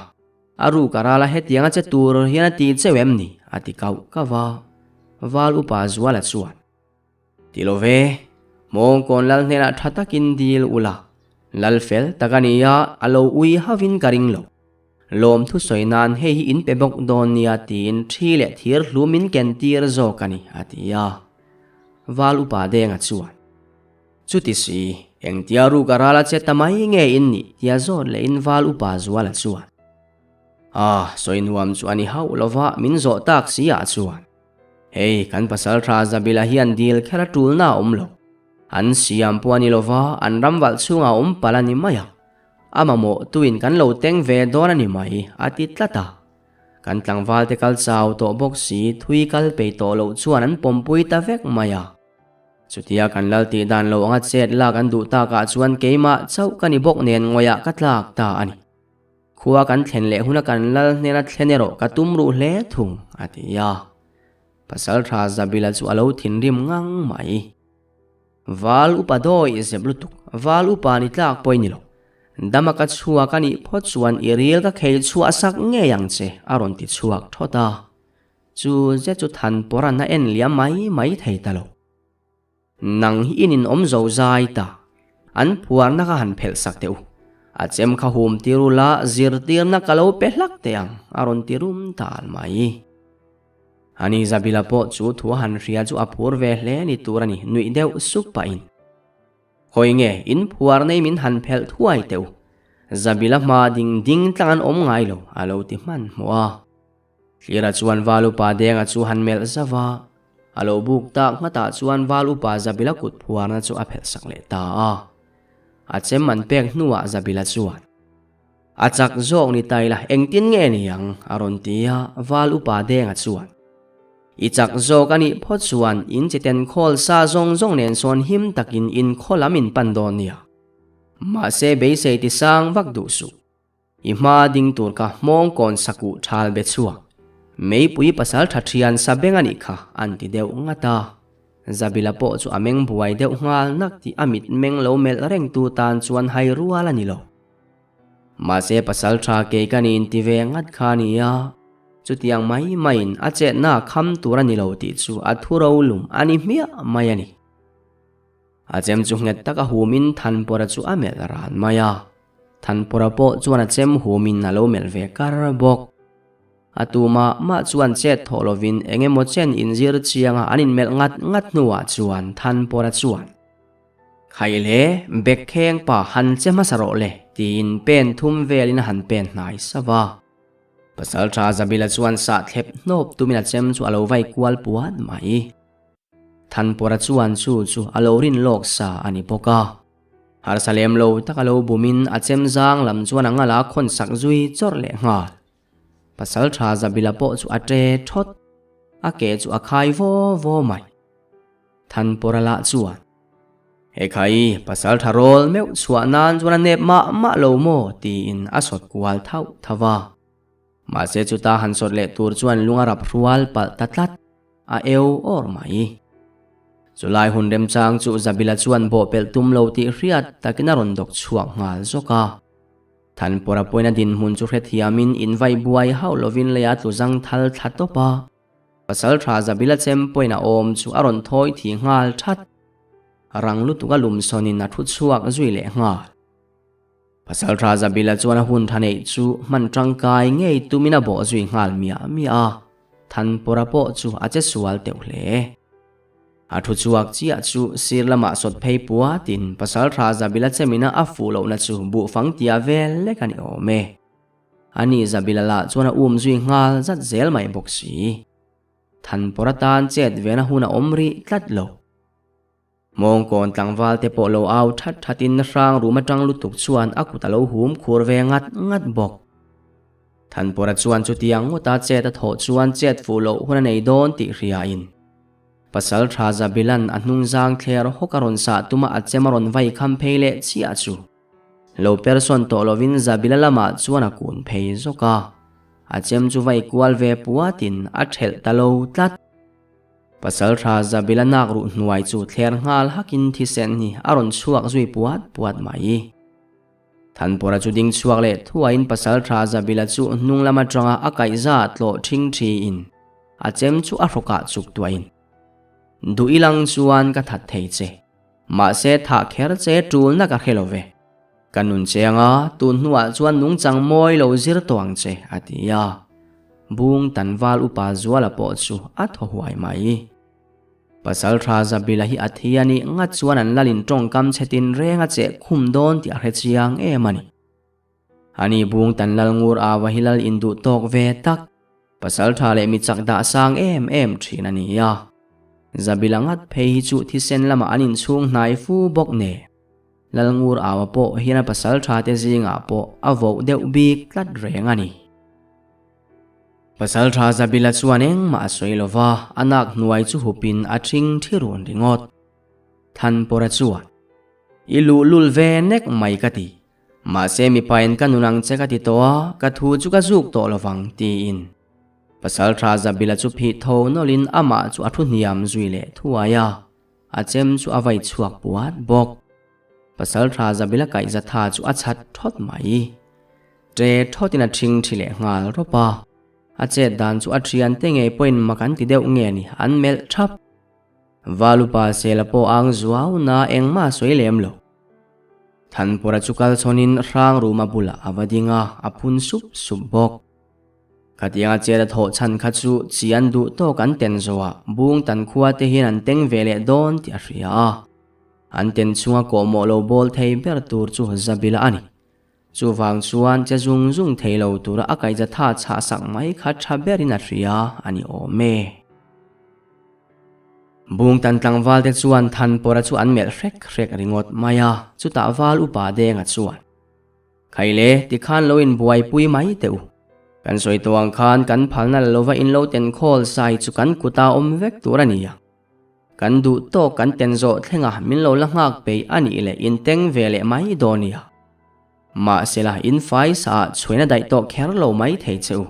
A ruk a ral a hetiang a che tur hian a ti cheu em ni? a ti kauh kauh a. Val upa Zuala chuan, Ti lo ve, Hmawngkawn lal hnenah tha takin dil ula, lal fel tak a ni a, a lo ui hauhin ka ring lo. Lawmthu sawi nan hei hi in pe bawk dawn nia tiin thi leh thir hlu min ken tir zawk a ni, a ti a. Val upa Denga chuan. Chuti si, engtia ruk a ral a che ta mai nge in nih tia zawt leh in val upa Zuala chuan, Ah, sawi nuam chu a ni hauh lo va, min zawh tak si ah chuan. Hei, kan pasal tha Zabila hian dil kher a tulna a awm lo. An siam pawh a ni lo va, an ram valh chhungah a awm palh a ni mai a. A mamawh tuin kan lo teng ve dawn a ni mai, a ti tlat a. Kan tlangval te kal chau tawh bawk si, thui kal peih tawh loh chuan an pawmpui ta vek mai a. Chutia kan lal tih dan lo anga chet lak an duh takah chuan keimah chauh ka ni bawk nen ngawihah ka tlak ta a ni. Khua kan thlen leh huna kan lal hnena thlen erawh ka tum ruh hle thung, a ti a. Pasaltha Zabila chu a lo thinrim ngang mai. Val upa dawi zep lutuk, val upa ni tlak pawh i ni lo. Dama ka chhuak a nih phawt chuan i ril ka khei chhuah sak ngei ang che, a rawn ti chhuak thawt a. Chu zet chu than pawran a en liam mai mai thei ta lo. Nang hi in inawm zo zai ta. An phuarna kha han phelh sak teh u. A chem kha hum tir ula zirtirna ka lo pe hlak teh ang, a rawn ti rum tal mai. Ani Zabila pawh chu thu a han hria chu a phur ve hle ni tur a ni, nuih deuh sup pahin. Hawi nge, in phuar nei min han phelh thuai teh u. Zabila hma ding ding tlang an awm ngai lo, a lo ti hmanhmawh a. Tlira chuan Val Upa Denga chu han melh zauh a, a lo buk tak nghatah chuan Val Upa Zabila kut phuarna chu a phelh sak leh ta a. A chem an pek hnuah Zabila chuan, A chak zawk ni ta ila, engtin nge ni ang? a rawn ti a, Val Upa Denga chuan, I chak zawk a nih phawt chuan in chi ten khawl sa zawng zawng nen sawn him takin in khaw lam in pan dawn nia. Mahse beisei ti sang vak duh suh. I hma ding tur kha hmawng kawn sakuh thal be chhuak. Meipui pasal tha thian sa beng a nih kha an ti deuh ngat a. Zabila pawh chu a meng buai deuh nghal nak tih a mit meng lo melh reng tu tan chuan hai rual a ni lo. Mahse pasal tha kei ka niin ti ve ngat kha a ni a, chutiang mai maiin a chetna a kham tur a ni lo tih chu a thu rolum a ni hmiah mai a ni. A chem chu nghet taka humin Thanpawra chu a melh ran mai a. Thanpawra pawh chuan a chem humin a lo melh ve kar bawk. A tumah mah chuan chet thawh lovin eng emaw chen inzir chianga an inmelh ngat ngat hnuah chuan Thanpawra chuan, Khaile, bek kheng pa han che hmasa rawh le, tiin pen thum velin a han pen hnai sauh a. Pasalṭha Zabila chuan sah thlep hnawp tumin a chem chu a lo vai kual puat mai. Thanpawra chuan chu chu a lo rin lawk sa a ni bawk a. Harsa lem lo tak a lo bumin a chem zang lam chuan a ngala khawn sak zui chawrh leh nghal. Pasaltha Zabila pawh chu a ṭe ṭhawt. A ke chu a khai vaw vaw mai. Thanpawra lah chuan, He khai, pasaltha rawl meuh chhuah nan chuan a nep mah mah lo maw? tiin a sawt kual thauh thauh a. Mahse chuta han sawt leh tur chuan lung a rap hrual palh ta tlat, a eu awr mai. Chulai hun remchang chu Zabila chuan bawhpelh tum lo tih hriat takin a rawn dawk chhuak nghal zawk a. Thanpawra pawhin a dinhmun chu hrethiamin invai buai hauh lovin lei a tlu zang thal thla tawp a. Pasalṭha Zabila chem pawhin a awm chu a rawn thawi thi nghal that. Rang lutuk a lumsawnin a thu chhuak zui leh nghal. Pasalṭha Zabila chuan a hun ṭha neih chu hman ṭangkai ngei tumin a bawh zui nghal miah miah a, Thanpawra pawh chu a che sual teuh hle. A thu chhuak chiah chu sir lamah sawt phei puatin Pasalṭha Zabila chemina a fuh lohna chu buhfang tia vel lek a ni awm e. Ani Zabila lah chuan a um zui nghal zat zel mai bawk si. Thanpawra tan chet vena hun a awm rih tlat lo. Mawngkawn tlangval te pawh lo au that that in hrang rum atang lutuk chuan a kut a lo hum khur ve ngat ngat bawk. Thanpawra chuan chutiang ngawta chet a thawh chuan chet fuh loh hun a nei dawn tih hria in Pasaltha Zabilan a hnung zang thler hawk a rawn sah tuma a chem a rawn vai kham phei leh chiah chu lo persawn tawh lovin Zabila lamah chuan a kun phei zawk a, a chem chu vai kual ve puatin a thelh ta lo tlat. Pasalṭha Zabila nak ruh hnuai chu thler nghal hakin thisen hi a rawn chhuak zui puat puat mai. Thanpawra chu ding chhuak leh thuaiin Pasalṭha Zabila chu hnung lam aṭanga a kaihza tlawh ṭhing ṭhiin a chem chu a hrawkah chuk tuahin, Duh ilang chuan ka that thei che, mahse thah kher che ṭulna ka hre lo ve. Ka nun che anga tun hnuah chuan nungchang mawi lo zir tawh ang che, a ti a. Bung Tanval upa Zuala pawh chu a thaw huai mai. Pasalṭha Zabila hi a thi a nih ngat chuan an lalin tawngkam chhe tinreng a cheh khum dawn tih a hre chiang em a ni. Ani Bung Tanlal ngur ava hi lal induh tawk ve tak, pasalṭha leh mi chak dah sang em em ṭhin a ni a. Zabila ngat phei hi chu thisen lamah an inchhung hnai fu bawk nen. Lalngur Aua pawh hian a pasal tha te zingah pawh a voh deuh bik tlat reng a ni. Pasal tha Zabila chuan engmah a sawi lo va, a nak hnuai chu hupin a ṭhing thi run ringawt. Thanpawra chuan, I luhlul ve nek mai ka ti. Mahse mipain ka nun ang che ka ti tawh a, ka thu chu ka zuk tawh lo vang, tiin. Pasal tha Zabila chu phih tho nawlhin amah chu a thu hniam zui leh thuai a. A chem chu a vai chhuak puat bawk. Pasalṭha Zabila kaihza tha chu a chhat thawt mai. Ṭe thawtin a ṭhing ṭhi leh nghal rawp a. A chet dan chu a ṭhian te ngei pawhin mak an ti deuh nge ni an melh ṭhap. Valupa Sela pawh ang zuau na engmah a sawi lem lo. Thanpawra chu kal chhawnin Hrangruma bulah a va ding a, a phun sup sup bawk. Khatianga chet a thawh chhan kha chu chi an duh tawk an ten zawhah bung tan khua te hian an teng ve leh dawn tih a hria a. An ten chhunga kawhmawh lo bawl thei ber tur chu Zabila a ni. Chuvang chuan che zung zung thei lo tura a kaihza tha chhah sak mai kha tha berin a hria a ni awm e. Bung tan tlangval te chuan Thanpawra chu an melh hrek hrek ringawt mai a, chutah val upa Denga chuan. Khaile, tikhan lo inbuaipui mai teh u. Kan sawi tawh ang khan kan phalna la lova in lo ten khawl sai chu kan kuta awm vek tur a ni a. Kan duh tawk kan ten zawh thlenga min lo la nghak peih a nih leh in teng ve leh mai dawn nia. Mahsela, in fai saah chhuaina daih tawh kher lo mai thei che u.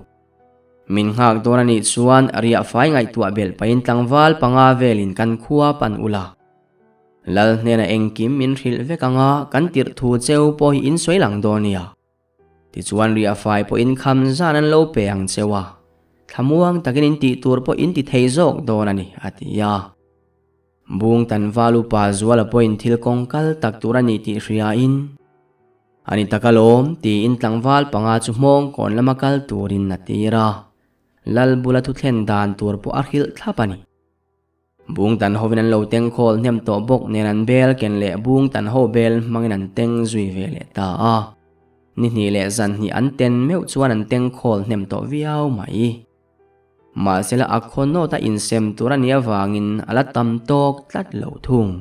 Min nghak dawn a nih chuan riah fai ngaihtuah belh pahin tlangval panga velin kan khua pan ula. Lal hnenah engkim min hrilh vek ang a, kan tirh thu cheu pawh hi in sawi lang dawn nia. Tichuan riah fai pawh in kham zan an lo pe ang cheu a, thlamuang takin in tih tur pawh in ti thei zawk dawn a ni, a ti a. Bung tan val upa Zuala pawhin thil kawng kal tak tur a ni tih hriain, A ni tak alawm, tiin tlangval panga chu hmawng kawn lama kal turin a tir a. Lal bula thuthlen dan tur pawh a hrilh thlap a ni. Bung tan hovin an lo teng khawl hnem tawh bawk nen an bel ken leh bung tan ho bel hmangin an teng zui ve leh ta a. Ni hnih leh zan hnih an ten meuh chuan an teng khawl hnem tawh viau mai. Mahsela a khaw nawt a insem tur a nih avangin a la tam tawk tlat lo thung.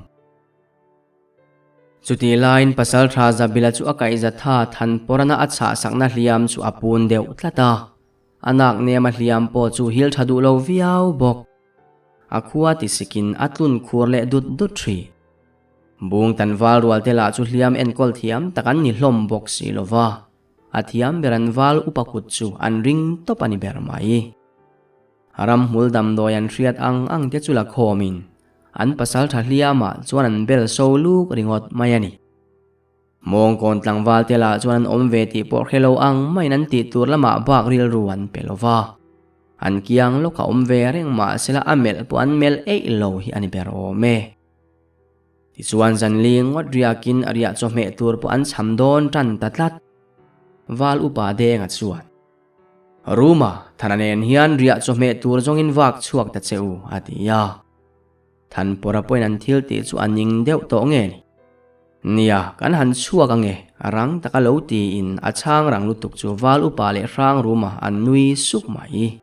Chutih laiin Pasalṭha Zabila chu a kaihza tha Thanpawrana a chhahsakna hliam chu a pun deuh tlat a. A nak nem a hliam pawh chu hil ṭha duh lo viau bawk. A khua ti sikin a tlun khur leh dut dut ṭhin. Bung tan val rual te lah chu hliam enkawl thiam tak an ni hlawm bawk si lo va. A thiam ber an val upa kut chu an ring tawp a ni ber mai. Ramhmul damdawi an hriat ang ang te chu la khawmin an pasal tha hliamah chuan an bel so luk ringawt mai a ni. Mawngkawn tlangval te lah chuan an awm ve tih pawh hre lo ang maiin an tih tur lamah bak rilru an pe lo va. An kiang lawk a awm ve reng mahsela a melh pawh an melh eih lo hi a ni ber awm e. Tichuan zanli ngawt riakin a riah chawhmeh tur pawh an cham dawn tan ta tlat. Val upa Denga chuan, Ruma, Thana nen hian riah chawhmeh tur zawngin vak chhuak ta che u, a ti a. Thanpawra pawhin an thil tih chu a ning deuh tawh nge ni? Nia, kan han chhuak ange, rang taka lo tiin a chhang rang lutuk chu val upa leh hrang ruma an nui suk mai.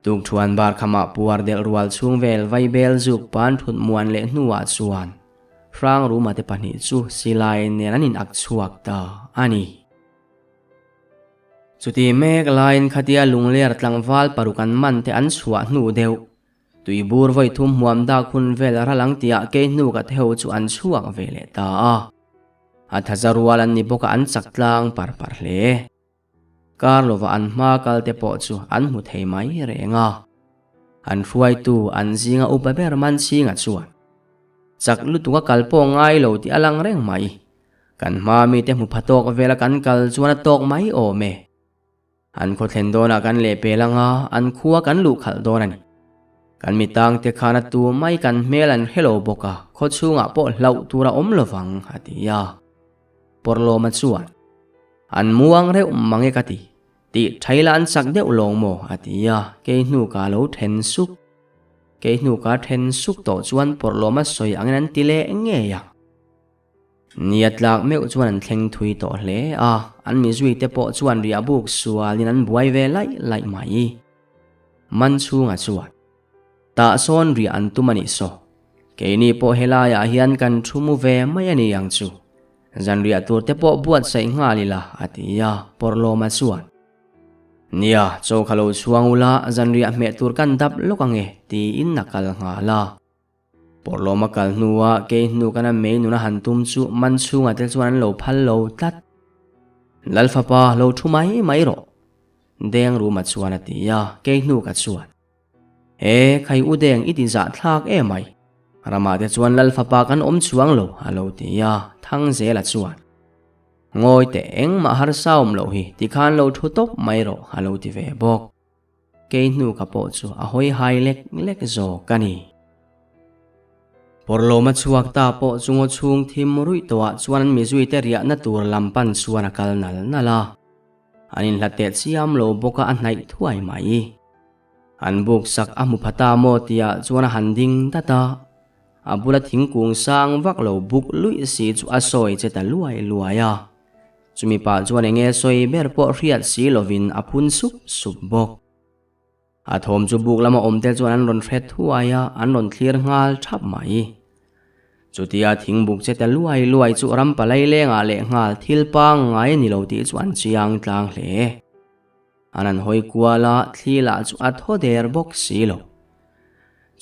Tukthuan bar khamah puar delh rual chhung vel vaibel zuk pan thut muan leh hnuah chuan hrang ruma te pahnih chu silai nen an in ak chhuak ta a ni. Chuti mek laiin khatia lungler tlangval paruk an man te an chhuah hnu deuh Tuibur vawi thum hmuam dak hun vel a ral ang tihah kei hnu ka theu chu an chhuak ve leh ta a. A thaza rual an ni bawk a an chak tlang par par hle. Kar lova an hma kal te pawh chu an hmu thei mai reng a. An hruaitu an zinga upa ber Manchhinga chuan, Chak lutuk a kal pawh ngai lo tih a lang reng mai. Kan hma mite hmu pha tawk vela kan kal chuan a tawk mai awm e. An khaw thlen dawnah kan leh pel anga an khua kan luh khalh dawn a ni. Kan mi tangte khan a tu mai kan hmel an hre lo bawk a, khaw chhungah pawh hlauh tur a awm lo vang, a ti a. Pawrhlawma chuan, An muang reuh mang e ka ti, tih thaila an chak deuh lawng maw? a ti a, kei hnu ka lo then suk. Kei hnu ka then suk tawh chuan Pawrhlawma sawi angin an ti leh ngei a. Nia tlak meuh chuan an thleng thui tawh hle a, an mizui te pawh chuan riah buk sualin an buai ve laih laih mai. Man chhunga chuan, Tah sawn riah an tum a nih saw, keini pawh helaiah hian kan thu mu ve mai a ni ang chu, zan riah tur te pawh buatsaih nghal ila, a ti a, Pawrhlawma chuan, Nia, chaw kha lo chhuang ula, zan riah hmeh tur kan dap lawk ange, tiin a kal nghal a. Pawrhlawm a kal hnua kei hnu kana mei nuna han tum chu man chhungah te chuan an lo phal lo tlat. Lalfapa lo thu mai mai rawh. Deng Ruma chuan a ti a, kei hnu ka chuan. E, khai u Deng i ti zah thlak e mai. Ramah te chuan Lalfapa kan awm chuang lo a lo ti a, Thangzela chuan. Ngawi teh engmah harsa awm loh hi tikhan lo thu tawp mai rawh a lo ti ve bawk. Kei hnu ka pawh chu a hawi hai lek lek zawk a ni. Pawrhlawma chhuak ta pawh chu ngaw chhung thim ruih tawhah chuan an mizuite riahna tur lam pan chuan a kal nal nal a. An inhlat teh chiam lo bawk a a hnaih thuai mai. An buk sak a hmu pha ta maw tihah chuan a han ding dat a. A bula thingkung sang vak lo buk luih si chu a sawi che ta luai luai a. Chumi pah chuan enge sawi ber pawh hriat si lovin a phun sup sup bawk. A thawm chu buk lama awmte chuan an rawn hre thuai a, an rawn thlir nghal thap mai. Chutia thingbuk che ta luai luai chu ram palai lengah leh nghal thil pangngai a ni lo tih chu an chiang tlang hle. An han hawi kual a, thli lah chu a thaw der bawk si lo.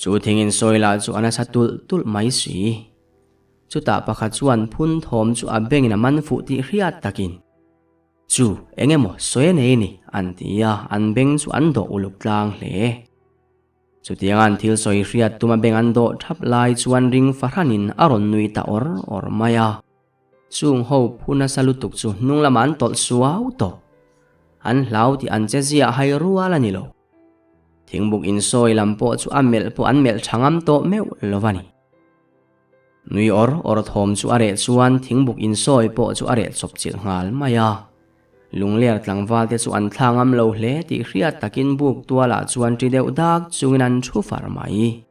Chu thing insawi lah chu a nasa tulh tulh mai si. Chutah pakhat chuan phun thawm chu a bengin a man fuh tih hriat takin, Chu, eng emaw sawi a nei ni, an ti a, an beng chu an dawh uluk tlang hle. Chutianga an thil sawi hriat tuma beng an dawh thap lai chuan ring fahranin a rawn nui ta awr awr mai a. Chung ho phu nasa lutuk chu hnung lamah an tawlh suau tawh. An hlau tih an che ziah hai rual a ni lo. Thingbuk insawi lam pawh chu a melh pawh an melh tha ngam tawh meuh lo a ni. Nui awr awr thawm chu a reh chuan thingbuk insawi pawh chu a reh chawp chilh nghal mai a. Lungler tlangval te chu an thla ngam lo hle tih hriat takin buk tualah chuan ṭi deuh dak chungin an thu far mai.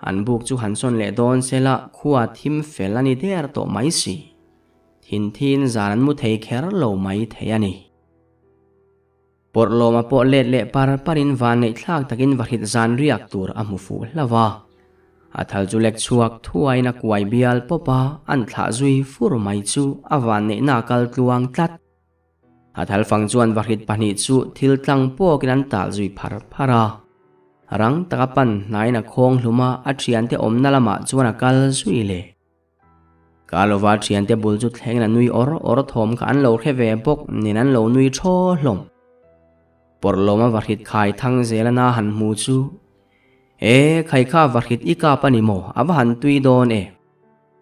An buk chu han sawn leh dawn se la khua thim fel a ni der tawh mai si. Thinthin zan an mu thei kher lo mai thei a ni. Pawrhlawma pawh let leh par parin vanneihthlak takin vahrit zan riak tur a hmu fuh hlauh a. A thal chu lek chhuak thuaiin a kuai bial pawp a, an thlah zui fur mai chu a vanneihna a kal tluang tlat. A thal fang chuan vahrit pahnih chu thil tlang pawkin an tal zui phar phar a. Rang taka pan hnaiin a khawng hlum a, a thiante awmna lamah chuan a kal zui leh. Karlova thiante bul chu thlengin a nui awr awr thawm kha an lo hre ve bawk nen an lo nui thaw hlawm. Pawrhlawma vahrit khai thang zela na han hmu chu, E, khai kha vahrit i kap a ni maw? A va han tui dawn e.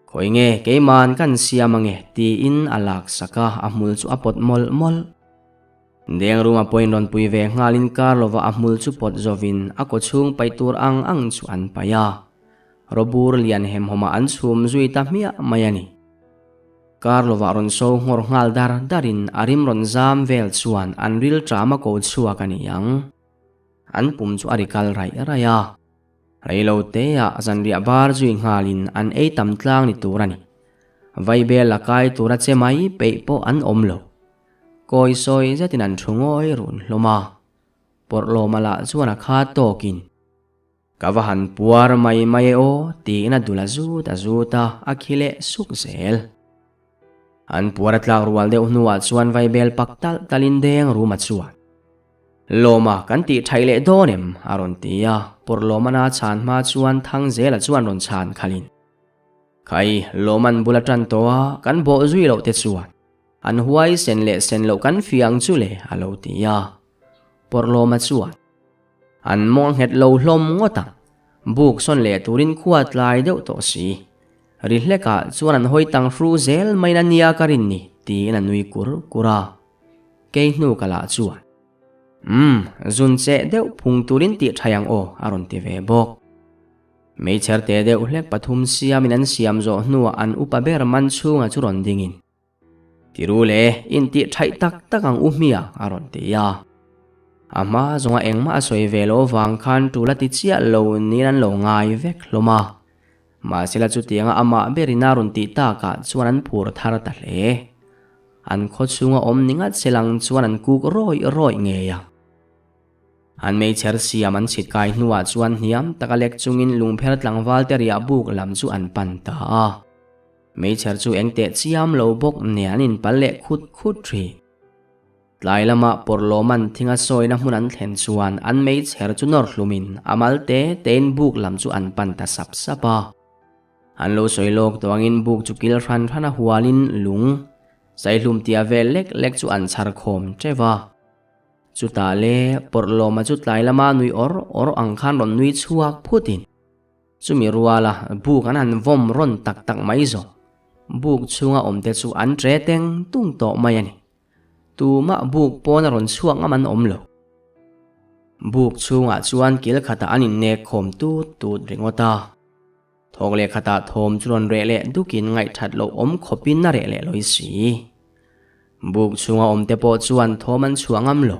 Khawi nge keiman kan siam ange tiin a lak sak a, a hmul chu a pawt mawlh mawlh. Dengruma pawhin rawn pui ve nghalin kar lova a hmul chu pawt zawin a kawchhung paih tur ang ang chu an paih a. Robur lian hemhawmah an chhum zui ta hmiah mai a ni. Kar lovah rawn so nghawr nghal dar darin a rim rawn zam vel chuan an ril ṭam a ko chhuak a ni ang. An pum chu a ri kal raih raih a. Reilo teah zanriah bar zui nghalin an ei tam tlang ni tur a ni. Vaibel la kai tura che mai peih pawh an awm lo. Kawi sawi zetin an thu ngawi run hlawm a. Pawrhlawma lah chuan a kha tawkin, Ka va han puar mai mai e aw tiin a dul a zut a zut a, a khi leh suk zel. An puar a tlak rual deuh hnuah chuan vaibel pak talh talhin deng rum a chuan. Lawma kan tih thaih leh dawn em? a rawn ti a, Pawrhlawmana chhan hma chuan Thangzela chuan rawn chhan khalhin, Khai, Lawman bul a tan tawh a, kan bawh zui loh te chuan an huai sen leh sen loh kan fiang chu le a lo ti a. Pawrhlawma chuan, An mawng nghet lo hlawm ngawt ang, buk sawn leh turin khua tlai deuh tawh si. Ri hlekah chuan an hawi tang hru zel mai na nia ka rin ni, tiin a nui kur kur a. Kei hnu ka lah chuan, Umm, zun cheh deuh phung turin tih tha ang aw, a rawn ti ve bawk. Meichher te deuh hlek pathum siamin an siam zawh hnuah an upa ber man chhunga chu rawn dingin, Ti ru le, intih thaih tak tak ang u hmia, a rawn ti a. A hma zawnga engmah a sawi ve loh avang khan tul a ti chiah lo niin an lo ngai vek hlawm a. Mahsela chutianga amah berin a rawn tih takah chuan an phur thar ta hle. An khaw chhunga awm ni ngat se lang chuan an kuk rawih rawih ngei a. An meichher siam an chhit kai hnuah chuan hniam taka lek chungin lungpher tlangval te riah buk lam chu an pan ta a. Meichher chu eng teh chiam lo bawk nen an inpal leh khut khut thin. Tlai lama Pawrhlawman thinga sawina hmun an thlen chuan an meichher chu nawr hlumin a mal te tein buk lam chu an pan ta sap sap a. An lo sawi lawk tawh angin buk chu kil hran hran a hualin lung saihlum tia vel lek lek chu an chhar khawm teuh a. Chutah le Pawrhlawma chu tlai lama nui awr awr ang khan rawn nui chhuak phutin chumi ruala buk an han vawm rawn tak tak mai zawng buk chhunga awmte chu an tre teng tung tawh mai a ni. Tumah buk pawn a rawn chhuak ngam an awm lo. Buk chhungah chuan kil khatah an innek khawm tut tut ringawt a. Thawk leh khatah thawm chu rawn reh leh dukin ngaihthat loh awm khawpin a reh leh lawi si. Buk chhunga awmte pawh chuan thawm an chhuah ngam lo.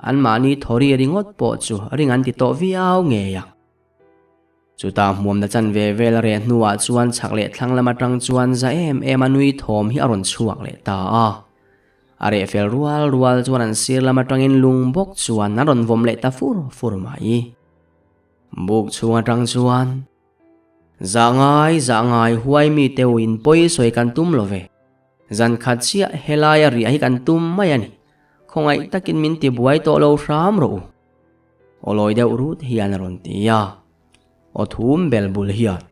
Anmahni thawri ringawt pawh chu ring an ti tawh viau ngei ang. Chutah hmuamna chanve vel a reh hnuah chuan chhak leh thlang lam atang chuan za em em a nui thawm hi a rawn chhuak leh ta a. A reh fel rual rual chuan an sir lam atangin lung bawk chuan an rawn vawm leh ta fur fur mai. Buk chhung atang chuan, Zah ngai, zah ngai huai mi teu in pawi sawi kan tum lo ve. Zan khat chiah helaia riah hi kan tum mai a ni. Khawngaih takin min tibuai tawh lo hram rawh u. Aw lawi deuh rut hian a rawn ti a, aw thum bel bul hian.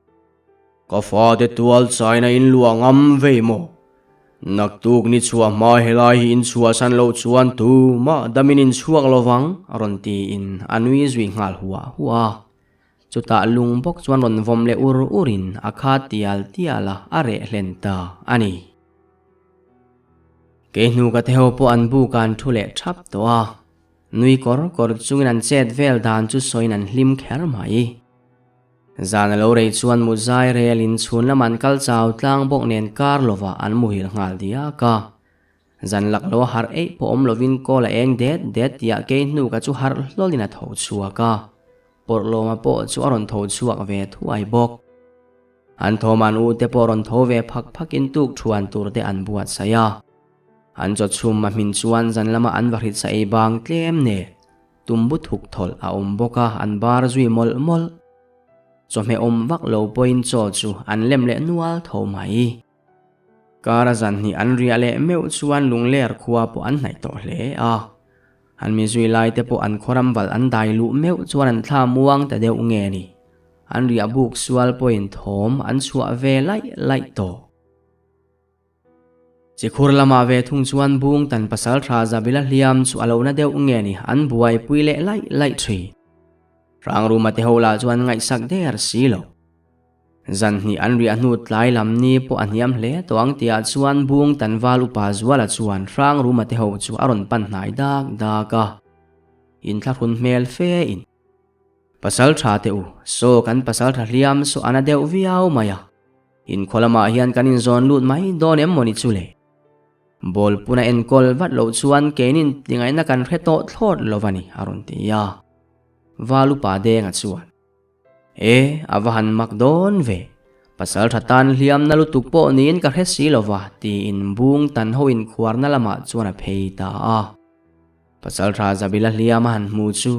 Ka fate tual chaina in luah ngam vei maw? Naktuk ni chhuah hma helai hi in chhuahsan loh chuan tumah damin in chhuak lo vang, a rawn tiin a nui zui nghal huah huah a. Chutah lung bawk chuan rawn vawm leh ur urin a kha tial tial a, a reh hlen ta a ni. Kei hnu ka te ho pawh an buk ah an thu leh thap tawh a. Nui kawr kawr chungin an chet vel dan chu sawiin an hlim kher mai. Zan a lo rei chuan muzai relin chhun lamah an kal chau tlang bawk nen kar lovah an muhil nghal diak a. Zan lak lo a harh eih pawh awm lovin kawl a eng det det tihah kei hnu ka chu harh hlawlin a tho chhuak a. Pawrhlawma pawh chu a rawn tho chhuak ve thuai bawk. An thawman u te pawh rawn tho ve phak phakin tuk thuan tur te an buatsaih a. An chaw chhum a hmin chuan zan lama an va hritsa ei bang tlem nen tumbu thuk thawlh a awm bawk a, an bar zui mawlh mawlh. Chawhmeh awm vak lo pawhin chaw chu an lem leh nual tho mai. Kara zan hnih an riah leh meuh chuan lungler khua pawh an hnaih tawh hle a. An mi zui lai te pawh an khawram valh an dai luh meuh chuan an thla muang ta deuh nge ni. An riah buk sual pawhin thawm an chhuah ve laih laih tawh. Chikhur lamah ve thung chuan bung tan pasaltha Zabila hliam chu a lo na deuh nge ni an buaipui leh laih laih thin. Hrangruma te ho lah chuan ngaihsak der si lo. Zan hnih an riah hnu tlai lam ni pawh a hniam hle tawh ang tihah chuan bung tan val upa Zuala chuan Hrangruma te ho chu a rawn pan hnai dak dak a. Inthlahrun hmel fe in. Pasal tha teh u, saw kan pasal tha hliam saw a na deuh viau mai a. Inkhaw lamah hian kan inzawn lut mai dawn em mawni chu le? Ball puna enkawl vat loh chuan keinin tingaihna kan hre tawh thlawt lo a ni, a rawn ti a. Val upa Denga chuan, E, a va han mak dawn ve. Pasal tha tan hliam na lutuk pawh niin ka hre si lo va, tiin bung tan ho inkhuarna lamah chuan a phei ta a. Pasal tha Zabila hliam a han hmu chu,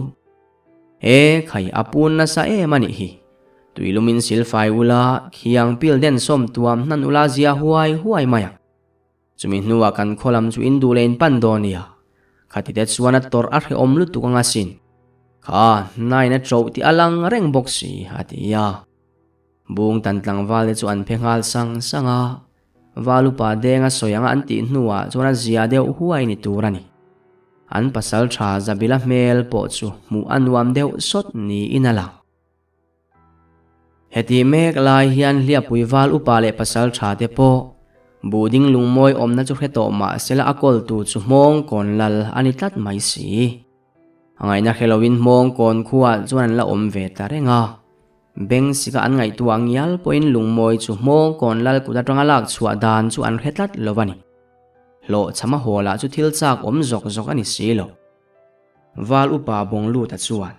E khai, a pun nasa em a nih hi. Tuilumin silfai ula, khiang pil den sawm tuam hnan ula zia huai huai mai a. Chumi hnuah kan khaw lam chu in duh leh in pan dawn nia. Khati te chuan a tawrh a hrehawm lutuk anga sin. Kha, hnain a ṭoh tih a lang reng bawk si, a ti a. Bung tan tlangval te chu an phe nghal sang sang a. Val upa denga sawi anga an tih hnuah chuan a zia deuh huai ni tur a ni. An pasal tha Zabila hmel pawh chu hmuh a nuam deuh sawt niin a lang. Heti mek lai hian Hliapui val upa leh pasal tha te pawh buh ding lungmawi awmna chu hre tawh mah sela a kawltu chu hmawng kawn lal a ni tlat mai si. A ngaihna hre loin hmawng kawn khuaah chuan an la awm ve ta reng a. Beng sika an ngaihtuah ngial pawhin lungmawi chu hmawng kawn lal kut atanga lak chhuah dan chu an hre tlat lo a ni. Hlawhchham a haw lah chu thil chak awm zawk zawk a ni si lo. Val upa Bawngluta chuan.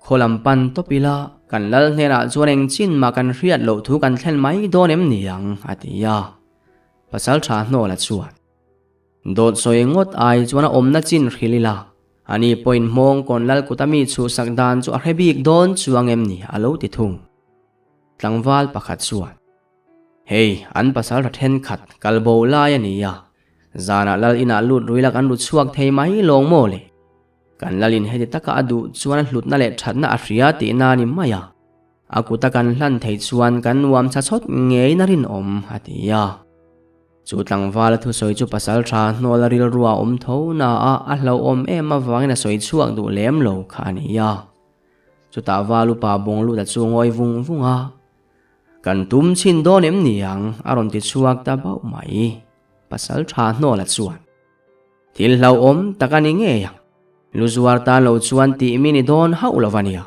Khaw lam pan tawp ila, kan lal hnenah chuan eng chin mah kan hriat loh thu kan thlen mai dawn em ni ang, a ti a. Pasal tha hnawla chuan. Dawt sawi ngawt ai chuan a awmna chin hrilh ila, ani pawhin hmawng kawn lal kuta mi chhuhsak dan chu a hre bik dawn chuang em ni, a lo ti thung. Tlangval pakhat chuan. Hei, an pasal tha thenkhat kal bo lai a ni a, zanah lal inah lut ruila kan ru chhuak thei mai lawng maw le? Kan lalin heti taka a duh chuan a hlutna leh thatna a hria tihna a ni mai a, a kuta kan hlan thei chuan kan nuam chha chawt ngeiin a rinawm, a ti a. Chu tlangval a thusawi chu pasal tha hnawl a rilrua awm tho na a, a hlauhawm em avangin a sawi chhuak duh lem lo kha a ni a. Chutah val upa Bawngluta chu ngawi vung vung a. Kan tum chhin dawn em ni ang? a rawn ti chhuak ta bauh mai. Pasal tha hnawla chuan, Thil hlauhawm tak a ni ngei ang. Lu zuar tan lo chuan tih mi ni dawn hauh lo va nia.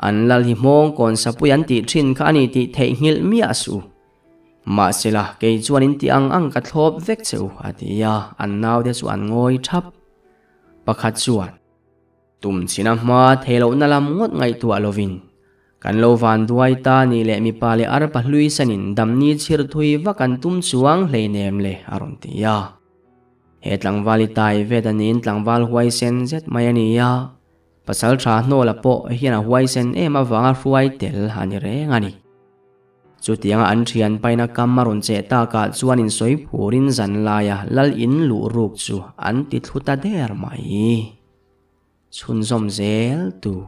An lal hi hmawng kawn sapui an tih thin kha a ni tih theihnghilh miah suh. Mahsela, kei chuan in tih ang ang ka thlawp vek che u, a ti a, an naute chu an ngawi thap. Pakhat chuan. Tum chhin a hma thei lohna lam ngawt ngaihtuah lovin, kan lo van duai ta ni leh mipa leh arpa hlui sanin damni chhir thui vak an tum chuang hleinem le a rawn ti a. He tlangval i tai vet a niin tlangval huaisen zet mai a ni a, pasal tha hnawla pawh hian a huaisen em avanga hruai tel a ni reng a ni. Chutianga an thian paina kam a rawn cheh takah chuan insawi phurin zan laia lal in luh ruk chu an ti thlu ta der mai. Chhunzawm zel tur.